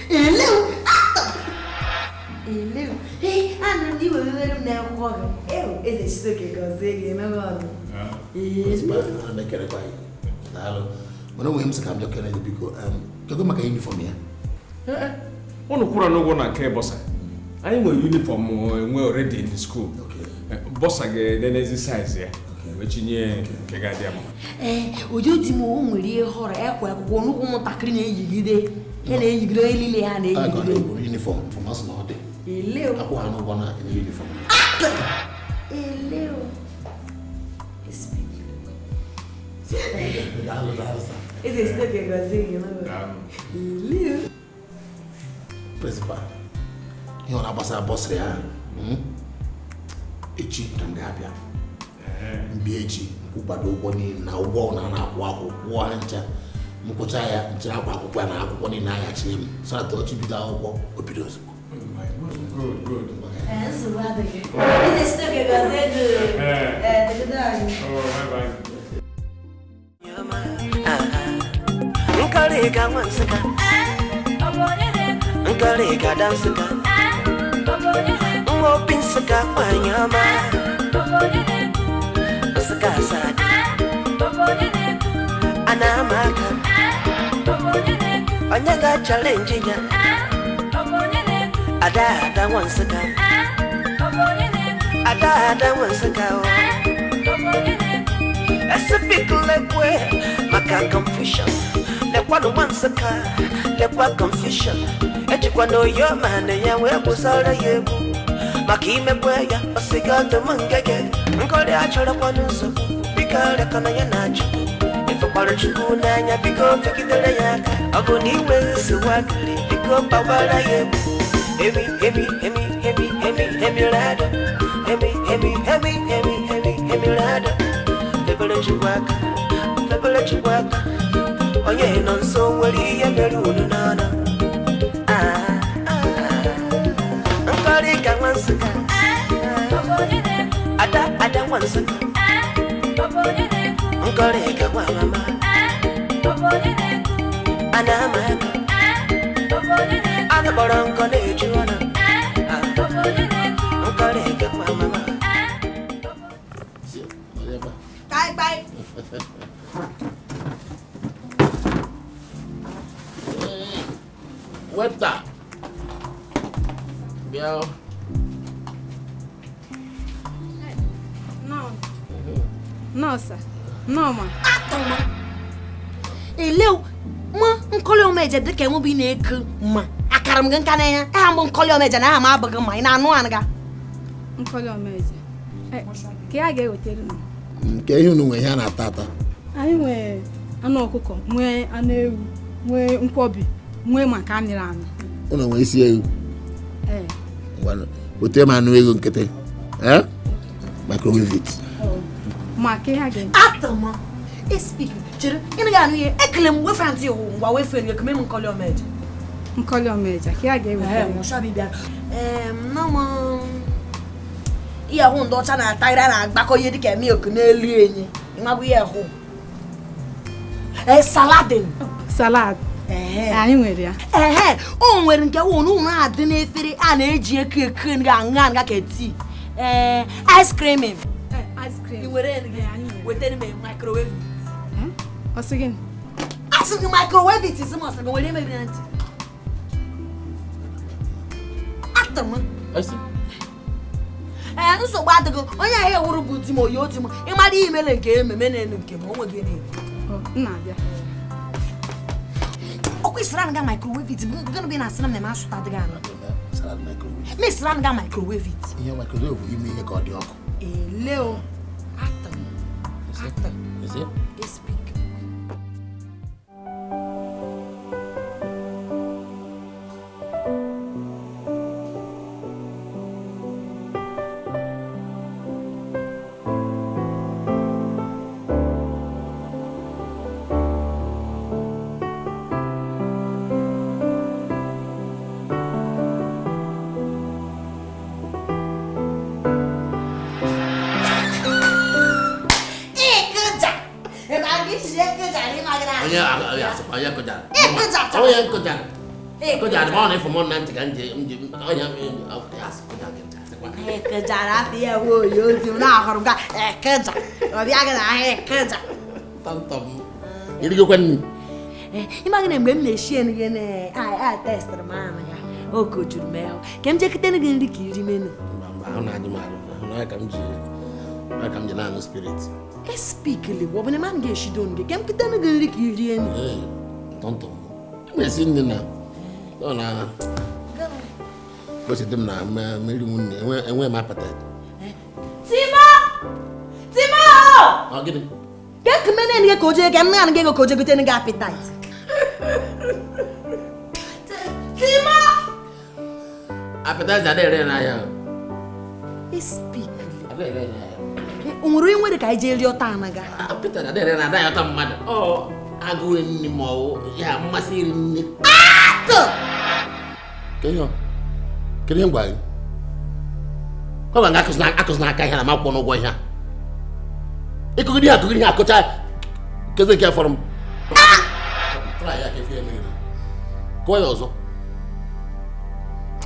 G: Eleu! Eleu! Ee, anụrụ m na iwe wewere m n'akwụkwọ gị. Ew, eze Chitoke gọzie gị emeghe ọnụ.
A: Principal, ana m ekelekwa gị. Daalụ. Mana onwe m sị ka m bịa kele gị, biko. Kedu maka uniform ya?
K: Ụnụ kwụra n'ụgwọ na nke bursar, anyị nwere uniform enwe already in school. Bursar ga-enenezi size ya wee chinye nke ga-adị ya mma.
G: Ee, ojo di m o nwere ihe họrọ ekwe akwụkwọ nnukwu ụmụntakịrị na-eyigide ha na-eyigide onye niile ha
A: A ga
G: na-eyigide.
A: na-ekwuru uniform from asị na ọ dị.
G: Eleu!
A: Akwụ ha n'ụgwọ na uniform.
G: Eleu!
A: Daalụ, daalụ, sir.
G: Eze Chitoke gọzie gị emeghe ọnụ. Eleu!
A: Principal, ihe ọ na-agbasa bursary ahụ, echi ka m ga-abịa. Mbịa echi, nkwụkwado ụgwọ niile na ụgwọ na a na-akwụ akwụ kwụọ ha ncha. M kwụcha ya, nchere akwa akwụkwọ ya na akwụkwọ niile ahịa chinye m so that ọchị bido akwụkwọ o bido ozugbo.
K: Good, good.
G: Ee, nsogbu adịghị. Eze Chitoke gọzie gị. Ee, degide anyị.
K: Oh, bye bye.
C: Nkarịka nwa Nsụka, Nkarịka da Nsụka, nwa obi Nsụka nwanyị ọma, Nsụka asad a na-ama aka, onye ga-achalenji ya? Ada ada nwa Nsụka, ada ada nwa Nsụka o esipikilekwe maka confusion. Lekwanụ nwa Nsụka, lekwa confusion ejikwa na oyo ma na ya wee gbụsara ya egwu maka imekwe ya ọsịga ọdụm ngege nkọrị achọrọkwanụ nsogbu. Biko rịọkọna ya na Chukwu, ịfụkwara Chukwu n'anya, biko fegidere ya aka. Ọ bụ na inwe nsogbu akịrị, biko gbawara ya egwu. Emi emi emi emi emi emi rado, emi emi emi emi emi emi rado, febere Chukwu aka, febere Chukwu aka. Onye nọ nso nwere ihe mere unu n'ọnụ. Ah, ah, nkọrị ka nwa Nsụka, ada ada nwa Nsụka, nkọrị ka nwa mama a na-ama aka a kpọrọ nkọ na-eju ọnụ. Ah, nkọrị ka nwa mama.
G: Bye bye.
A: Weta. Bịa.
L: Nnọọ. Nnọọ, sir. Nnọọ, ma.
G: Atụma. Eleu, ma nkọli omeje dịka enwe bụ ị na-eku ma akara m gị nka n'anya aha mbụ nkọli omeje na aha m abụghị ma ị na-anụ anụ ga.
L: Nkọli omeje. Ka a ga-ewetara unu.
A: Nke ihe unu nwe ihe a na-ata ata.
L: Anyị nwee anụ ọkụkọ, nwee anụ ewu, nwee nkwobi, nwee maka amịrị amị.
A: Unu nwee isi ewu?
L: Ee.
A: Ngwanụ, weta m anụ ego nkịtị. Eh? Microwave it.
L: Ma ka ihe a ga-eme.
G: Atama. Espik, chere, ị naghị anụ ihe. Ekele m wefe ntị iwu ngwa wefe nri ekeme m nkọli omeje.
L: Nkọli omeja, ka ihe a ga-eweta.
G: Ee, nwụcha bịa. Nnọọ ihe ahụ ndị ọcha na-ata ire na-agbakọ ihe dịka milk n'elu enyi. Ịmagụ ihe ahụ. Ee, saladin.
L: Salad. Anyị nwere ya.
G: Ehe, o nwere nke wụ na ụlọ adị n'efere a na-eji eke eke nga aṅa nga ka tii. Ee, ice cream.
L: Ice cream.
G: Ị nwere gị? Wetara m microwave.
L: Ọ sị gịnị?
G: Asị gị microwave it isi m ọsị gị nwere emebiri na ntị. Atụm. Ee, nsogbu adịghị. Onye ahịa ewuru bụ di m oyi oti m. Ịmara ihe mere nke ememe na-elu nke m, o nweghị na-eme.
L: M na-abịa.
G: Ọkwa isiri anaga microwave it, gịnị bụ ị na-asị na m na m asụta adịghị anụ?
A: Salad microwave.
G: M esiri anaga microwave it.
A: Ihe microwave bụ ime ihe ka ọ dị ọkụ.
G: Ele o. Atụm. Atụm.
A: Is it?
G: Espik.
A: Onye nkụjara. Nkụjara ma ọ na-efu mụ na ntị ka nje nje onye
G: Ekejara afọ ya wụ oyi ozi m na-ahụrụ ga ekeja. Ọ bịa gị na ahịa ekeja.
A: Tọmtọm. Irigokwa nri.
G: Ịma gị na mgbe m na-eshi enu gị na a testịrị m ahụ ya. Oke o juru m ahụ. Ka m jekọta gị nri ka iri menu.
A: Ahụ na-adị m arụ. Ahụ na ka m ji ka m ji na-aṅụ spirit.
G: Espikili, ọ bụ na m ga-eshido gị. Ka m kute gị nri ka iri enu.
A: Tọmtọm. M na-esi nri na ọ na o si dị m na mmeri nwunye enwe m appetite.
G: Timo! Timo!
A: Ọ gịnị?
G: Ka kumene nge ka oje ka m na nge ka oje gote nge appetite. Timo!
A: Appetite adịghị ere n'ahịa.
G: Espikili.
A: Adịghị ere n'ahịa.
G: O nwere onye nwere ka anyị jee rịọta anaga?
A: Appetite adịghị ere n'ahịa ọta mmadụ. Ọ agụụ nri ma ọ ya mmasị iri nri.
G: Atụ!
A: Kedu ihe m gwara gị? Kwa nga akụzi n'aka ihe na m akwụkwọ n'ụgwọ ihe a. Ịkụgide ihe akụgide ihe akụcha kezi nke fọrọ m. Kụọ ya ọzọ.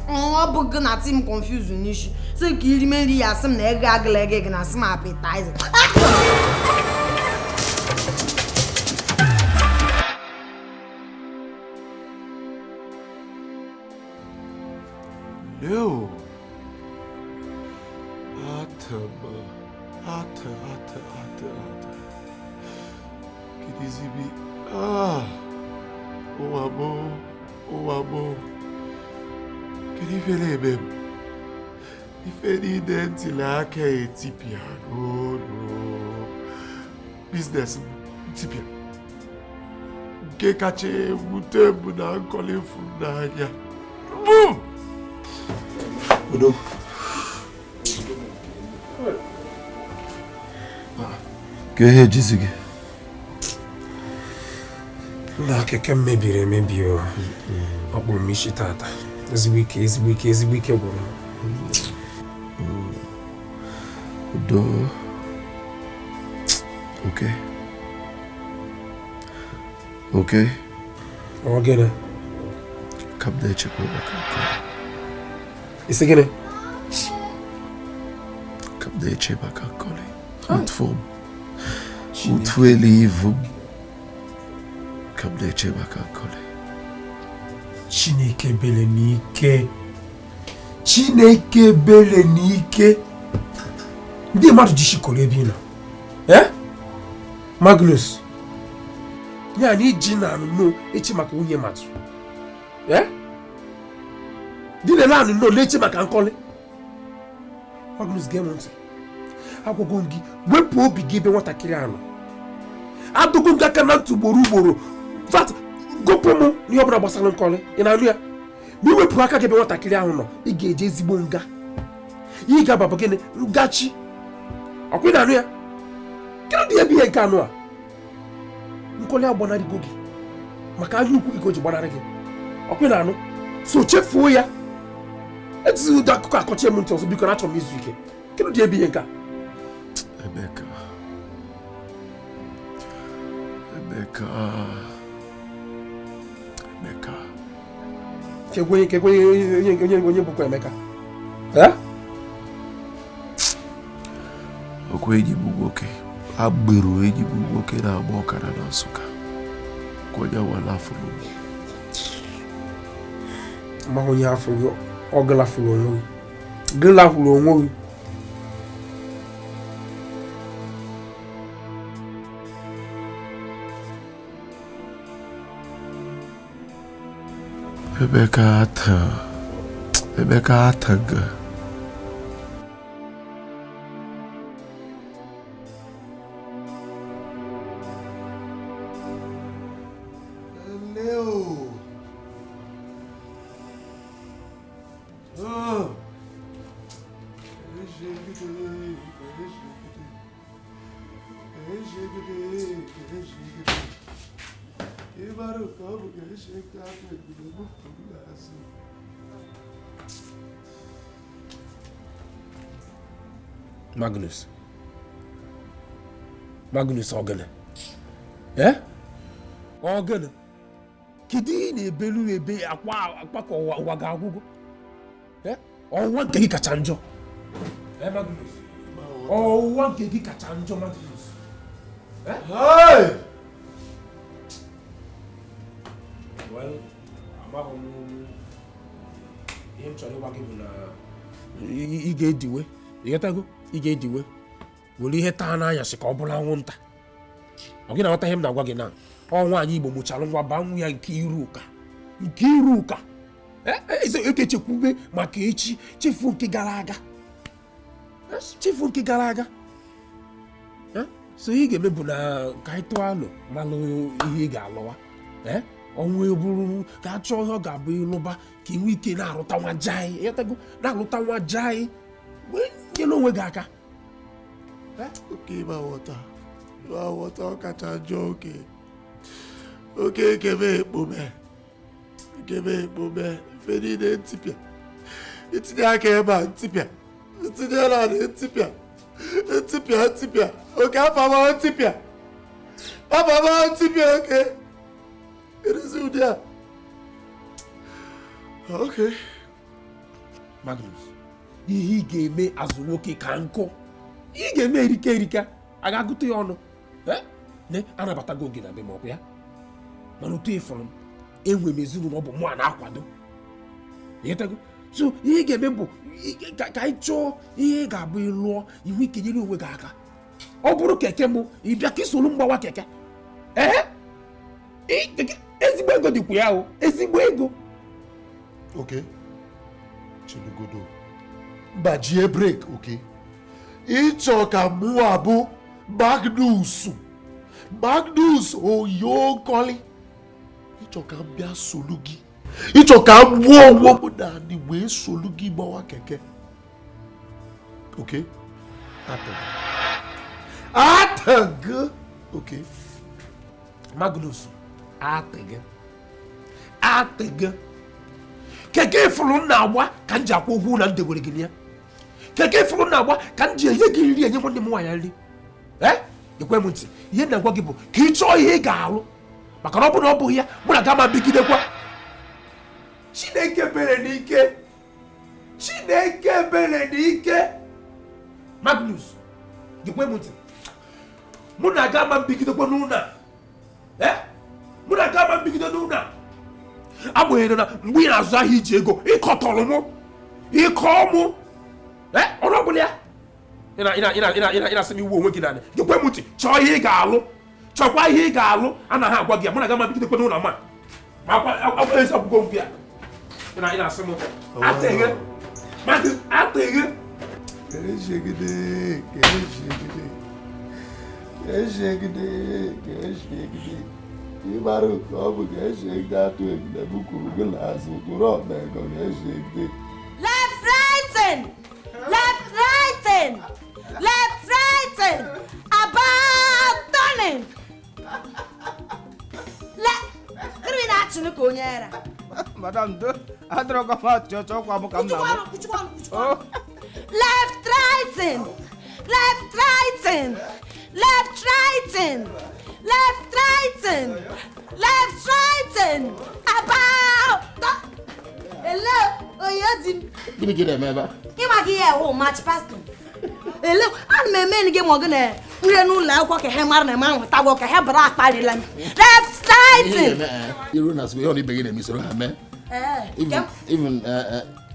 G: Ọ bụ gị na tim confuse n'isi. Sị ka iri me nri ya asị m na ego agụla ego gị na asị m appetizer.
D: No. Atama. Ata, ata, ata, ata. Kidizibi. Ah. Ụwa mụ. Ụwa mụ. Kedu ife na-eme m? Ife niile ntili aka etipịa n'olu. Biznes m ntipịa. Nke kacha ewute m na nkọli furu n'anya. Boom! Udo. Ka ihe ejizi gị?
I: Nna keke m mebiri emebi o. Ọ kpụrụ m isi tata. Ezigbo ike, ezigbo ike, ezigbo ike gwụrụ m.
D: Udo. Okay. Okay.
I: Ọ gịnị?
D: Ka m na-echekwa maka nke a.
I: Isi gịnị?
D: Ka m na-eche maka nkọli. Ụtụ m. Ụtụ elu m. Ka m na-eche maka nkọli.
I: Chineke bele n'ike. Chineke bele n'ike. Ndị mmadụ ji shikọrọ ebe ị nọ. Eh? Magnus. Ya na iji na anụnụ eche maka nwunye mmadụ. Eh? Dị na anụnụ na-eche maka nkọli. Magnus gee m ntị. Agwago m gị wepụ obi gị ebe nwatakịrị a nọ. Adọgo m gị aka na ntị ugboro ugboro. Vat gụpụ m n'ihe ọbụla gbasara nkọli. Ị na-anụ ya? Ma iwepụ aka gị ebe nwatakịrị ahụ nọ, ị ga-eje ezigbo nga. Ị ga-aba bụ gịnị? Ngachi. Ọkwa ị na-anụ ya? Kedu dị ebe ihe nke anụ a? Nkọli agbanarịgo gị maka anya ukwu gị ka o ji gbanarị gị. Ọkwa ị na-anụ? So chefuo ya. Ejizi ụdị akụkọ akọchie m ntị ọzọ, biko, na achọrọ m izu ike. Kedu dị ebe ihe nke a?
D: Emeka, Emeka, Emeka.
I: Kekwe kekwe onye onye onye bụkwa Emeka?
D: Okwu enyi m nwoke, agbero enyi m nwoke na-agba ọkada na Nsụka, ka onye wala afụrụ m.
I: Amaghị onye afọ gị, ọ gịlafụrụ onwe gị, gịlafụrụ onwe gị.
D: Emeka ata, Emeka ataga. Leo. Oh.
I: Magnus, Magnus, ọgịnị? Ee, ọgịnị? Kedu ihe ị na-ebelu ebe akwa akwa ka ụwa ụwa ga-agwụgo? Ee, ọnwụnwa nke gị kacha njọ. Ee, Magnus, ọnwụnwa nke gị kacha njọ, Magnus.
D: Hey!
I: Well, amaghị m ihe m chọrọ ịgwa gị bụ na ị ga-ediwe, ịghọtago? Ị ga-ediwe were ihe taa n'anyasị ka ọ bụrụ anwụnta. Ọ gị na-aghọta ihe m na-agwa gị na ọ nwaanyị Igbo mụchara nwa baa nwa ya nke iru ụka, nke iru ụka eke chekwube maka echi, chefuo nke gara aga, chefuo nke gara aga. So ihe ị ga-eme bụ na ka anyị tụọ alo malụ ihe ị ga-alụwa. Ọnwụ eburu ka a chọọ ihe ọ ga-abụ ịlụba ka ị nwee ike na-arụta nwa jai, ịghọtago? Na-alụta nwa jai wee nyere onwe gị aka.
D: Oke ịma ghọta, ịma ghọta, ọ kacha njọ. Oke oke ekebe ekpome, ekebe ekpome, ife niile ntipịa, itinye aka ebe a ntipịa, ntinye na ntipịa, ntipịa, ntipịa. Oke afama ntipịa, afama ntipịa. Oke erezi ụdị a. Oke
I: Magnus, ihe ị ga-eme azụ nwoke ka nkụ, ihe ị ga-eme erika erika, a ga-agụta ya ọnụ. Ne anabatago gị na be m, ọkwa ya? Mana otu ịfụrụ m, enwe m ezinụlọ, ọ bụ mụ a na-akwado, ịghọtago? So ihe ị ga-eme bụ ka anyị chọọ ihe ị ga-abụ ịlụọ, iwu ike nyere onwe gị aka. Ọ bụrụ keke mụ, ị bịa ka isoro mgbawa keke. Ee, ezigbo ego dịkwa ya o, ezigbo ego.
D: Oke chilugodo gbajie brake. Oke ịchọ ka mụwa bụ Magnus, Magnus Oyonkoli, ịchọ ka m bịa solu gị, ịchọ ka m gbuo onwe m naanị wee solu gị gbawa keke. Oke atọgụ, atọgụ. Oke
I: Magnus, atịgị atịgị keke ifuru m na-agba ka m ji akwụ ụgwọ ụlọ m dewere gị na ya. Keke ifuru m na-agba ka m ji enye gị nri, enye nwanne m nwaanyị nri. Ee, ekwe m ntị, ihe m na-agwa gị bụ ka ị chọọ ihe ị ga-alụ, maka na ọ bụ na ọ bụghị ya, mụ na gị ama bigidekwa. Chineke bere n'ike, Chineke bere n'ike. Magnus, gekwe m ntị, mụ na gị ama mbigidekwa n'ụlọ a. Ee, mụ na gị ama mbigide n'ụlọ a, agbanyeghị na mgbe ị na-azụ ahịa iji ego ịkọtọrọ mụ, ịkọ mụ. Ee, ọrụ ọbụla ya ị na-asị m iwu onwe gị naanị. Gekwe m ntị, chọọ ihe ị ga-alụ, chọkwa ihe ị ga-alụ. Anaghị agwa gị ya, mụ na gị ama bigidekwa n'ụlọ ma ma akwa ezi ọgwụgwọ ngwu ya. Ị na-asị m atịghị mmadụ atịghị.
D: Keshegide, keshegide, keshegide, keshegide. Ka ị mara nke ọ bụ ga-eji ego atụ ebule m kwuru gị n'azụ dụrụ ọba ego ga-eji ego.
G: Left, right, and left, right, and left, right, and about turning. Left. Gịnị na-achị ka onye ara?
F: Madam do, adịrọkwa m achị ọchọ ọkwa m ka m na-amụ.
G: Left, right, and left, right, and left, right, and left, right, and left, right, and about. Hello, onye di m.
A: Gịnị ka ị na-eme ebe a?
G: Ịma gị ihe wụ match pastor. Hello, ana m eme gị ma ọ gị na nre n'ụlọ akwụkwọ ka ha mara na m ahụtagwo ka ha bara akparịla m. Left, right, and.
A: Iru na asị ihe ọ na ibe gị na-eme soro ha mee. Even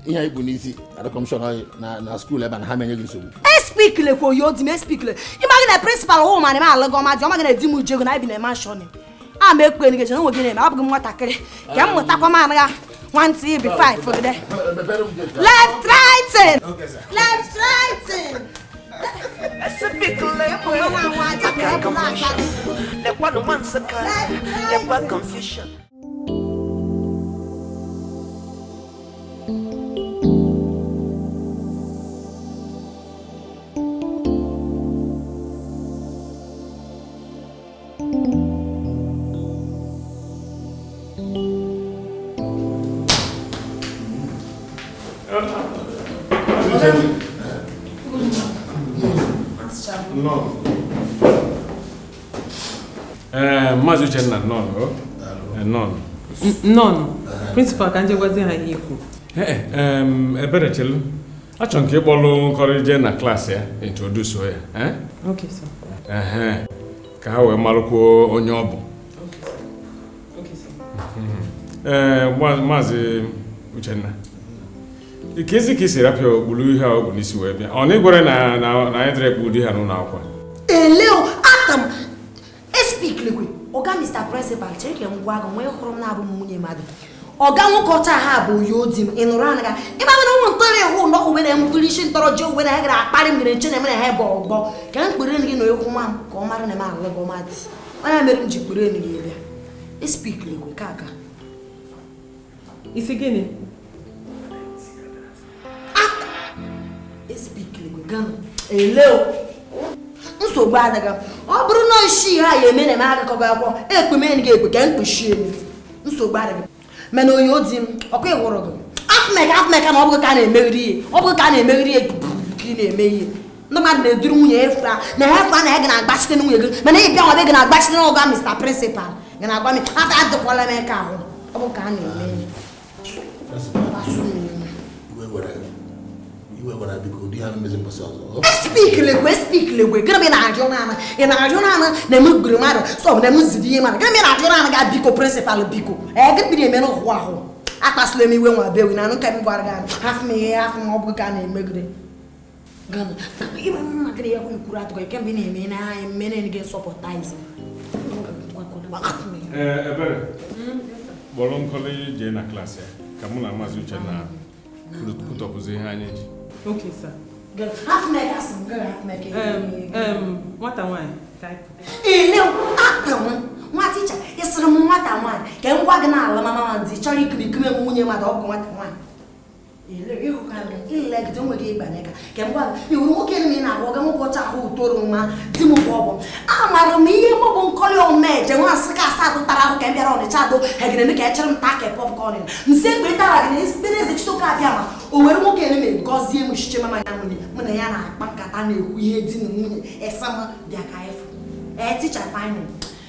A: ihe anyị bụ n'isi adọkọmshọn na skuul ebe a na ha menye gị nsogbu.
G: Espikile kwa oyi odi m espikile. Ịma gị na prịnsịpal hụ ma na m alụgo ọma dị ọma gị na di m uju ego na anyị bi na manshọn. A ma ekwe gị na onwe gị na-eme abụghị m nwatakịrị ka m mụtakwa m anaghị 1 2 3 5 gide. Left, right, and left, right, and.
C: Lekwa confusion.
K: Maazị Uchenna, nọn.
M: Nọn. Prịnsịpal ka njegwazi ha ihe ikwu.
K: Ebere chelu. Achọrọ m ka ị kpọlụ Nkọli jee na klaasị ya, introduce ya.
M: Okay, sir.
K: Ka ha wee malụkwuo onye ọ bụ.
M: Okay, sir.
K: Maazị Uchenna, ka ezi ka i si rapịa okpuru ihe a ọ bụ n'isi wee bịa. Ọ na ịgwara na anyị dịrị ekpu ụdị ha n'ụlọ akwụkwọ.
G: Eleo, atam. Espikilekwe, ọga Mr. Principal chere ka m gwa gị nwee hụrụ m na-abụ m nwunye mmadụ. Ọga nwoke ọcha ha bụ oyi odi m, ị nụrụ anaga. Ịma na ụmụ ntọrọ ịhụ na ọhụ na mkpụrụ isi ntọrọ ji owe na ha gara akparị mmiri nche na emere ha bụ ọgbọ. Ka m kpere gị na ekwu nwa m ka ọ mara na m alụ gị ọma dị. Onye mere m ji kpere gị bịa. Espikilekwe ka aka.
M: Isi gịnị?
G: Espikilekwe gana. Eleo. Nsogbu adịghị. Ọ bụrụ na isi ha ya eme na eme agakọghị akwụkwọ ekpemeni gị ekpe ka mkpuchi eme. Nsogbu adịghị. Mana onye odi m ọkwa ịhụrụ gị afụmeka na ọ bụghị ka a na-emeghiri ihe ọ bụghị ka a na-emeghiri ihe ka ị na-eme ihe. Ndị mmadụ na-eduru nwunye efura na ha efura na ya gị na-agbachite nwunye gị mana ị bịa nwa gị na-agbachite n'ọga Mr. Principal gị na-agwa m afọ adịkwala m eke ahụ ọ bụ ka a na-eme ihe. Espikilekwe, gịnị na-ajụ naanị ị na-ajụ naanị na eme gburu mmadụ sọ na eme ziri ihe mmadụ gịnị na-ajụ naanị ga biko prịnsịpal biko ee gịnị na-eme n'ụwa ahụ akpasịla m iwe nwa bewi na anụ ka m gwara gị hafụ m ihe hafụ m ọ bụ ka a na-emegide mma gịnị ya kwuru atụkọ kemgbe ị na-eme na eme gị nsọpụta izi.
K: Ebere, kpọrọ Nkọli jee na klaasị ya ka mụ na Maazị Uchenna kwutọpụzi ihe anyị ji.
M: Okay, sir. Nwata nwaanyị.
G: Ele, akpịnwụ, nwa ticha, ị sịrị m nwata nwaanyị ka m gwa gị na ala mama ma ndị chọrọ ikiri ikiri m nwunye mmadụ ọ bụ nwata nwaanyị. Ele, ịhụka gị, ilegide onwe gị ịgba n'aka ka m gwa gị, iwuru nwoke na ị na-ahụ ọga nwoke ọcha ahụ utoro nwa di m bụ ọbụ. Amara m ihe mụ bụ Nkọli Omeje nwa asị ka asaa tara ahụ ka m bịara Ọnịcha ado hegere m ka echere m taa ka popcorn. Nsị ekpere tara gị na ezigbo eze Chitoke abịa ma o were nwoke na m gọzie m chiche mama ya nwunye mụ na ya na-akpa nkata na-ekwu ihe di na nwunye esam bịa ka efu. Ticha fine.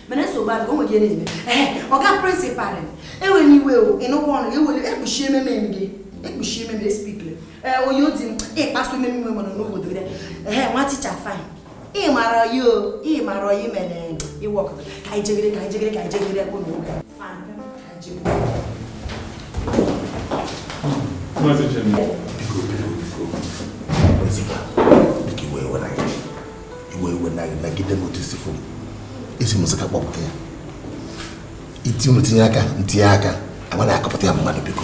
G: Mana nsogbu adịghị onwe gị na-eme. Ọga prịnsịpal enwere iwe o ịnụkwa ọnụ ewere ekpuchi ememe gị ekpuchi ememe espikle. Onye odi m ịkpasu ememe iwe mana n'obodo gị. Nwa ticha fine. Ị mara ya o ị mara ya mere iwe ọkụkọ ka anyị jegere ka anyị jegere ka anyị jegere ekwu n'oge. Fine. Ka anyị jegere.
K: Maazị Uchenna.
A: Biko, biko, biko. Prịnsịpal, biko iwe ewe na gị. Iwe ewe na gị nagide m otu isi fụ m. Esi m Nsụka kpọpụta ya. Iti unu tinye aka, ntinye aka, ama na-akọpụta ya mmadụ biko.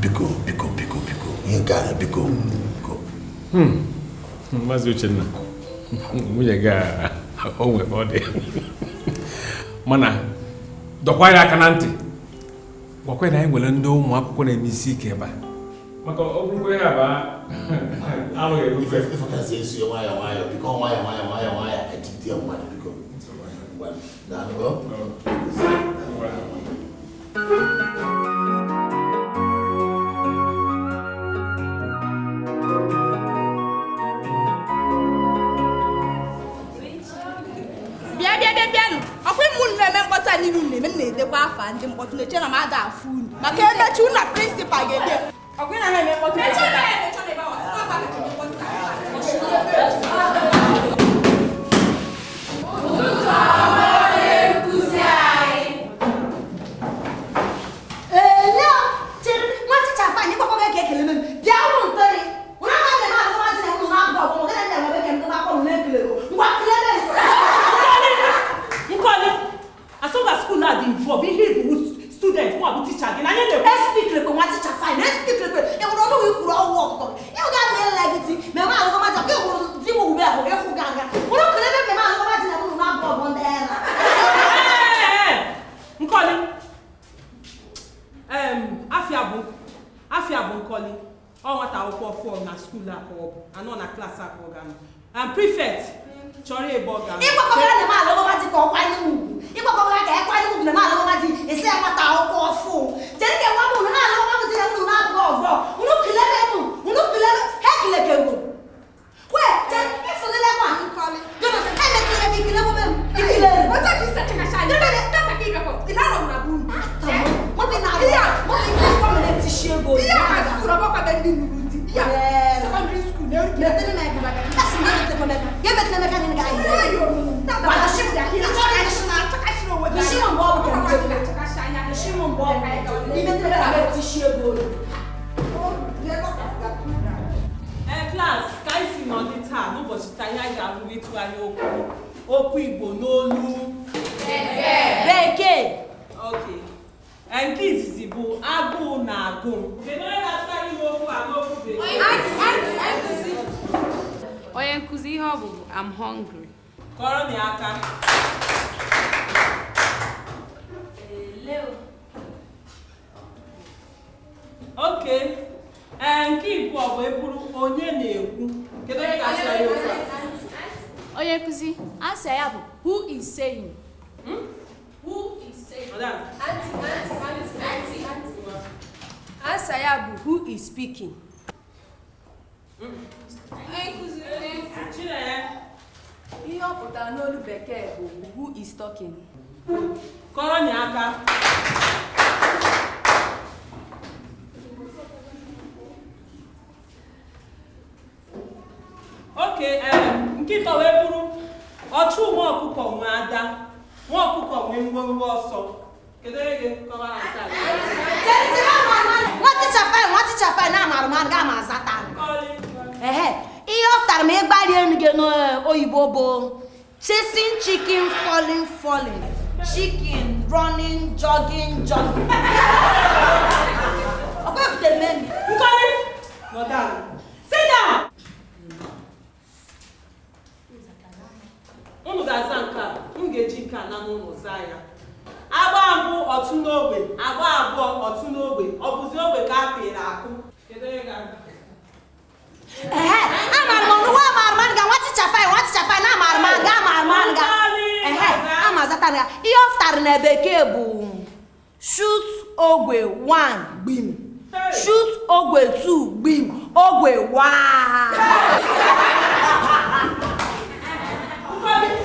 A: Biko, biko, biko, biko. Ihe nke a biko, biko.
K: Maazị Uchenna, nwunye gị a o nwe ka ọ dị. Mana Dọkwa ya aka na ntị, gwakwa ya na anyị nwere ndị ụmụ akwụkwọ na-eme isi ike ebe a, maka ọ bụrụkwa ya bụ alụghị erufe.
A: Ịfụtasị esi ya nwayọ nwayọ, biko, nwayọ nwayọ nwayọ nwayọ, ejide ya mmadụ, biko. Ngwa, daalụ o.
L: Bịa bịa bịa bịanụ, ọkwa ịmụ unu na-eme mkpọtụ a niile unu na-eme, m na-edekwa afa ndị mkpọtụ na-eche na m ada afụ unu maka emechi unu na prịnsịpal ga-ede.
M: Ọkwa ị na-eme mkpọtụ.
L: Mechie na ya, mechie na ebe ahụ, ọsịsọ ọgba mechie mkpọtụ na klaasị.
G: Ele chere nwa ticha fine ịgbakọ gị ka ekele m bịa hụ ntọrị ụna ma na alụ ma na ụnụ na-abụ ọgbọ mụ gịnị na-enwe bekee ndị gbakọ ụnụ na-ekele ngwa kelele.
M: Nkọli, asọmpa skuul a dị involve ihe bụ student nwa bụ ticha gị na anyị na-ekwu.
G: Espikrekwe nwa ticha fine espikrekwe ị hụrụ ọnụ gị kwuru ọwụ ọkụkọ ịhụ ga na ele gị ti ma eme alụgọma ji ọkụ hụrụ di m ugbe ahụ ịhụ ga aga ụnụ kelele mmemme alụgọma ji na ụnụ na-abụ ọgbọ ndị era.
M: Nkọli, afịa bụ Nkọli, ọ nwata akwụkwọ fọm na skuul a ka ọ bụ anọ na klaasị a ka ọ ga-anọ. And prefect chọrọ ebe ọ ga-anọ.
G: Ịgbakọbara na eme alụgọma ji ka ọ kwanye ugwu, ịgbakọbara ka ekwanye ugwu na eme alụgọma ji esi ya nwata akwụkwọ ọfụ chere ka nwa m unu na-alụgọma ji na unu na-abụghị ọgbọ unu kelele mụ unu kelele ha keleke mụ wee chere ịfụlele nwa
L: Nkọli.
G: Jonathan emekele gị ikele m ikele.
L: Otu a ka isi achakasị anya. Tata ka ị bịakwa, ị na-anọ m na be unu.
G: Mọbi na-alụ mọbi na-akwa m na-etishi ego.
L: Ihe a ka skuul ọgbakọ be ndị nụrụ di. Ihe a sekọndịrị skuul na-eru.
G: Metere m aka. Asị m emetere m aka. Ya emetere m aka na ị ga-ayị.
L: Tata, ị na-achakasị onwe gị.
G: Isi m mgbe ọ bụ ka m
L: Ọkwa
G: jebe.
L: na-achakasị anya.
G: Isi m mgbe ọ bụ imetere m aka na-etishi ego.
M: Ee, klas, ka anyị si nọdị taa n'ụbọchị taa, ihe anyị ga-abụ ịtụgharị okwu Igbo n'olu
G: Bekee.
M: Okay. Ee, nke izizi bụ agụụ na-agụ m. Kedu onye ga-atụgharị m okwu a n'okwu Bekee?
L: Onye nkụzi, ihe ọ bụ bụ I'm hungry.
M: Kọrọ na ya aka. Okay. Ee, nke ịbụọ bụ eburu onye na-ekwu. Kedu onye ga-atụgharị okwu a?
L: Onye nkụzi, answer ya bụ who is saying. Who is saying?
M: Madam.
L: Answer ya bụ who is speaking.
M: Chinenye.
L: Ihe ọ pụtara n'olu Bekee bụ who is talking.
M: Kọrọ na ya aka. Okay, nke ịtọ wee bụrụ ọchụ nwa ọkụkọ nwe ada, nwa ọkụkọ nwee ngwongwo ọsọ. Kedu onye ga-akọwara nke a?
G: Nwa ticha fine nwa ticha fine na amarụ m aga m azata. Ehe, ihe ọ pụtara ma ịgbari elu gị n'oyibo bụ chasing chicken falling falling chicken running jogging jogging. Ọkwa ebutere m enyi.
M: Nkọli, nọdụ ala. Sit down. Unu ga-aza nke a, m ga-eji nke a na n'ụlọ zaa ya. Agba mbụ ọtụ n'ogbe, agba abụọ ọtụ n'ogbe, ọ bụzi ogbe ka a pịrị akụ. Kedu onye ga-aza?
G: Ehe, amarụ m ọnụ nwa amarụ m aga nwa ticha fine nwa ticha fine na amarụ m aga amarụ m aga. Ehe, ama azata ya. Ihe ọ pụtara na bekee bụ shoot ogwe 1 gbim, shoot ogwe 2 gbim, ogwe 1.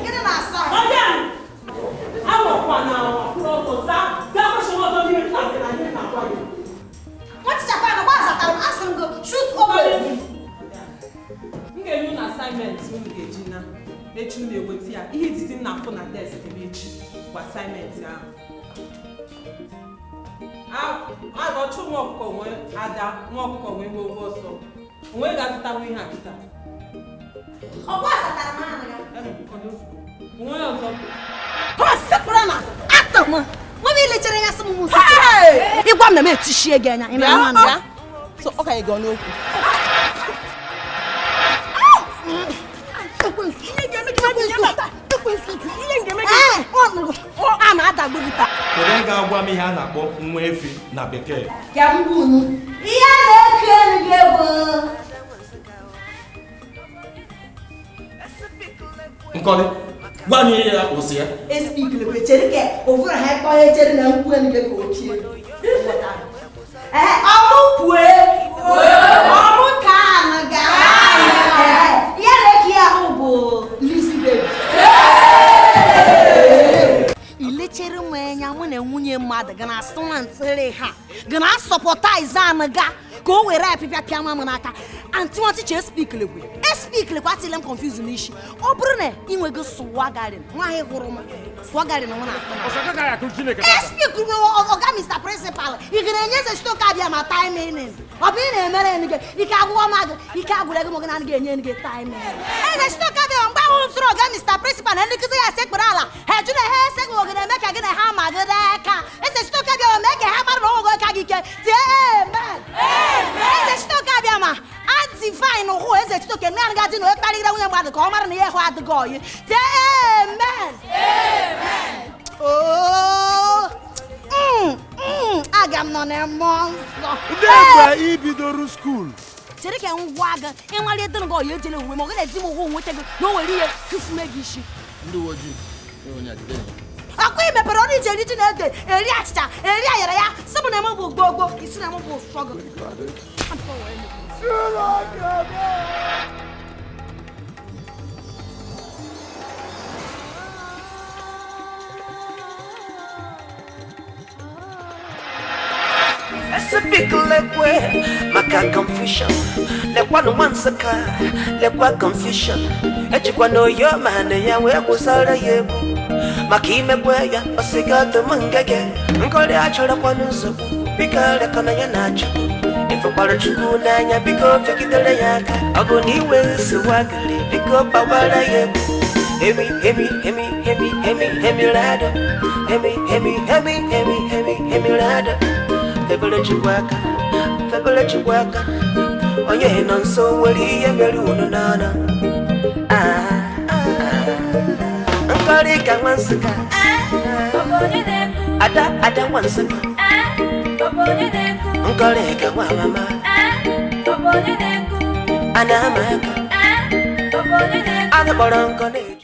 G: Gịnị na-asa?
M: Awọkwa na awa kwụrụ ọtọ zaa zaa kwesịrị ọzọ n'ime klaasị na anyị na-akwa gị.
G: Nwa ticha fine gwa azatara m, asị m gị shoot ogwe.
M: M ga-enye unu assignment unu ga-eji na echi unu eweta ya. Ihe izizi m na-afụ na desk m echi bụ assignment ahụ. Ọchụ nwa ọkụkọ nwee ada, nwa ọkụkọ nwee ngwongwo ọsọ. Onwe ga-azụtanwu ihe a kịta.
G: Ọkwa azatara m ahụ ya.
M: Onwe ọzọ.
G: Ọ sekpụrụ na atọ m. Nwa m ilechara ya sị m mụ sekpụrụ. Ịgwa m na m etishie gị anya, ị na-anụ anụ ya?
B: So ọ ka anyị gaa n'okwu.
G: Adagbu gị taa.
N: Kedu onye ga-agwa m ihe a na-akpọ nwa efi na bekee?
G: Ka m gwa unu, ihe a na-eku elu gị bụ
N: Nkọli, gwa anyị ihe ya kwụsị ya.
G: Espikilekwe chere ka ovuru ha kpọọ ya chere na nkwụ elu gị ka ochie. Ee, ọmụ kwue, ọmụ ka anụ ga. Ihe na-eke ya ahụ bụ Lizzy baby. Ilechere m anya mụ na nwunye mmadụ ga na-asụ nwantịrị ha ga na-asọpọtaiz anụ ga ka o were apịpịa pịa nwa m n'aka. Antị nwantị espikilekwe espikilekwe atịla m confuse n'isi. Ọ bụrụ na ị nwego swagarin nwaanyị hụrụ m swagarin m na-atụ m. Espikilekwe ọga Mr. Principal ị ga na-enye eze site abịa ma timing ọ bụ ị na-emere gị ike agwụgwọ ma gị ike agwụrụ gị ma gị na anaghị enye gị timing. Eze site abịa mgbe ahụ m sụrụ ọga Mr. Principal na ndị nkụzi ya sekpere ala ha eju na ha eseghi oge na-eme ka gị na ha ma gị aka. Eze site abịa mee ka ha mara na onwe gị ka gị ike tie amen. Eze site abịa ma adivine hụ eze chitoke na anaghị adị na onye kparịgide nwunye mmadụ ka ọ mara na ihe hụ adịghị oyi tie amen. Oo, aga m nọ na mmụọ nsọ.
D: Ndị mgbe i bidoro skuul
G: Chere ka m gwa gị ịnwale dị gị ọya ejele uwe ma ọ gị na-ezi m ụgwọ nweta gị na o nwere ihe kụfume gị isi.
A: Ndị uwe ojii onye jide ya.
G: Akwa ị mepere ọnụ iji eri ji na ede eri achịcha eri ayara ya sị m na eme bụ gbogbo isi na eme bụ ụsọ gị.
C: Esipikilekwe maka confusion. Lekwanụ nwa Nsụka, lekwa confusion. Ejikwa na oyo ma na ya wee kwụsara ya egwu. Maka imekwe ya ọsịga ọdụm ngege. Nkọli achọrọkwanụ nsogbu, biko rekọna ya na Chukwu. Ifekwara Chukwu n'anya, biko fegidere ya aka. Ọ bụ na iwe nsogbu agịrị, biko gbawara ya egwu. Hemi, hemi, hemi, hemi, hemi, hemi rado. Hemi, hemi, hemi, hemi, hemi, hemi rado. Febere Chukwu aka, febere Chukwu aka. Onye nọ nso nwere ihe mere unu n'ọnụ. Nkọli ka nwa Nsụka. Ada, ada nwa Nsụka. Nkọli ka nwa mama. A na-ama aka. Anụ kpọrọ nkọ na-eju.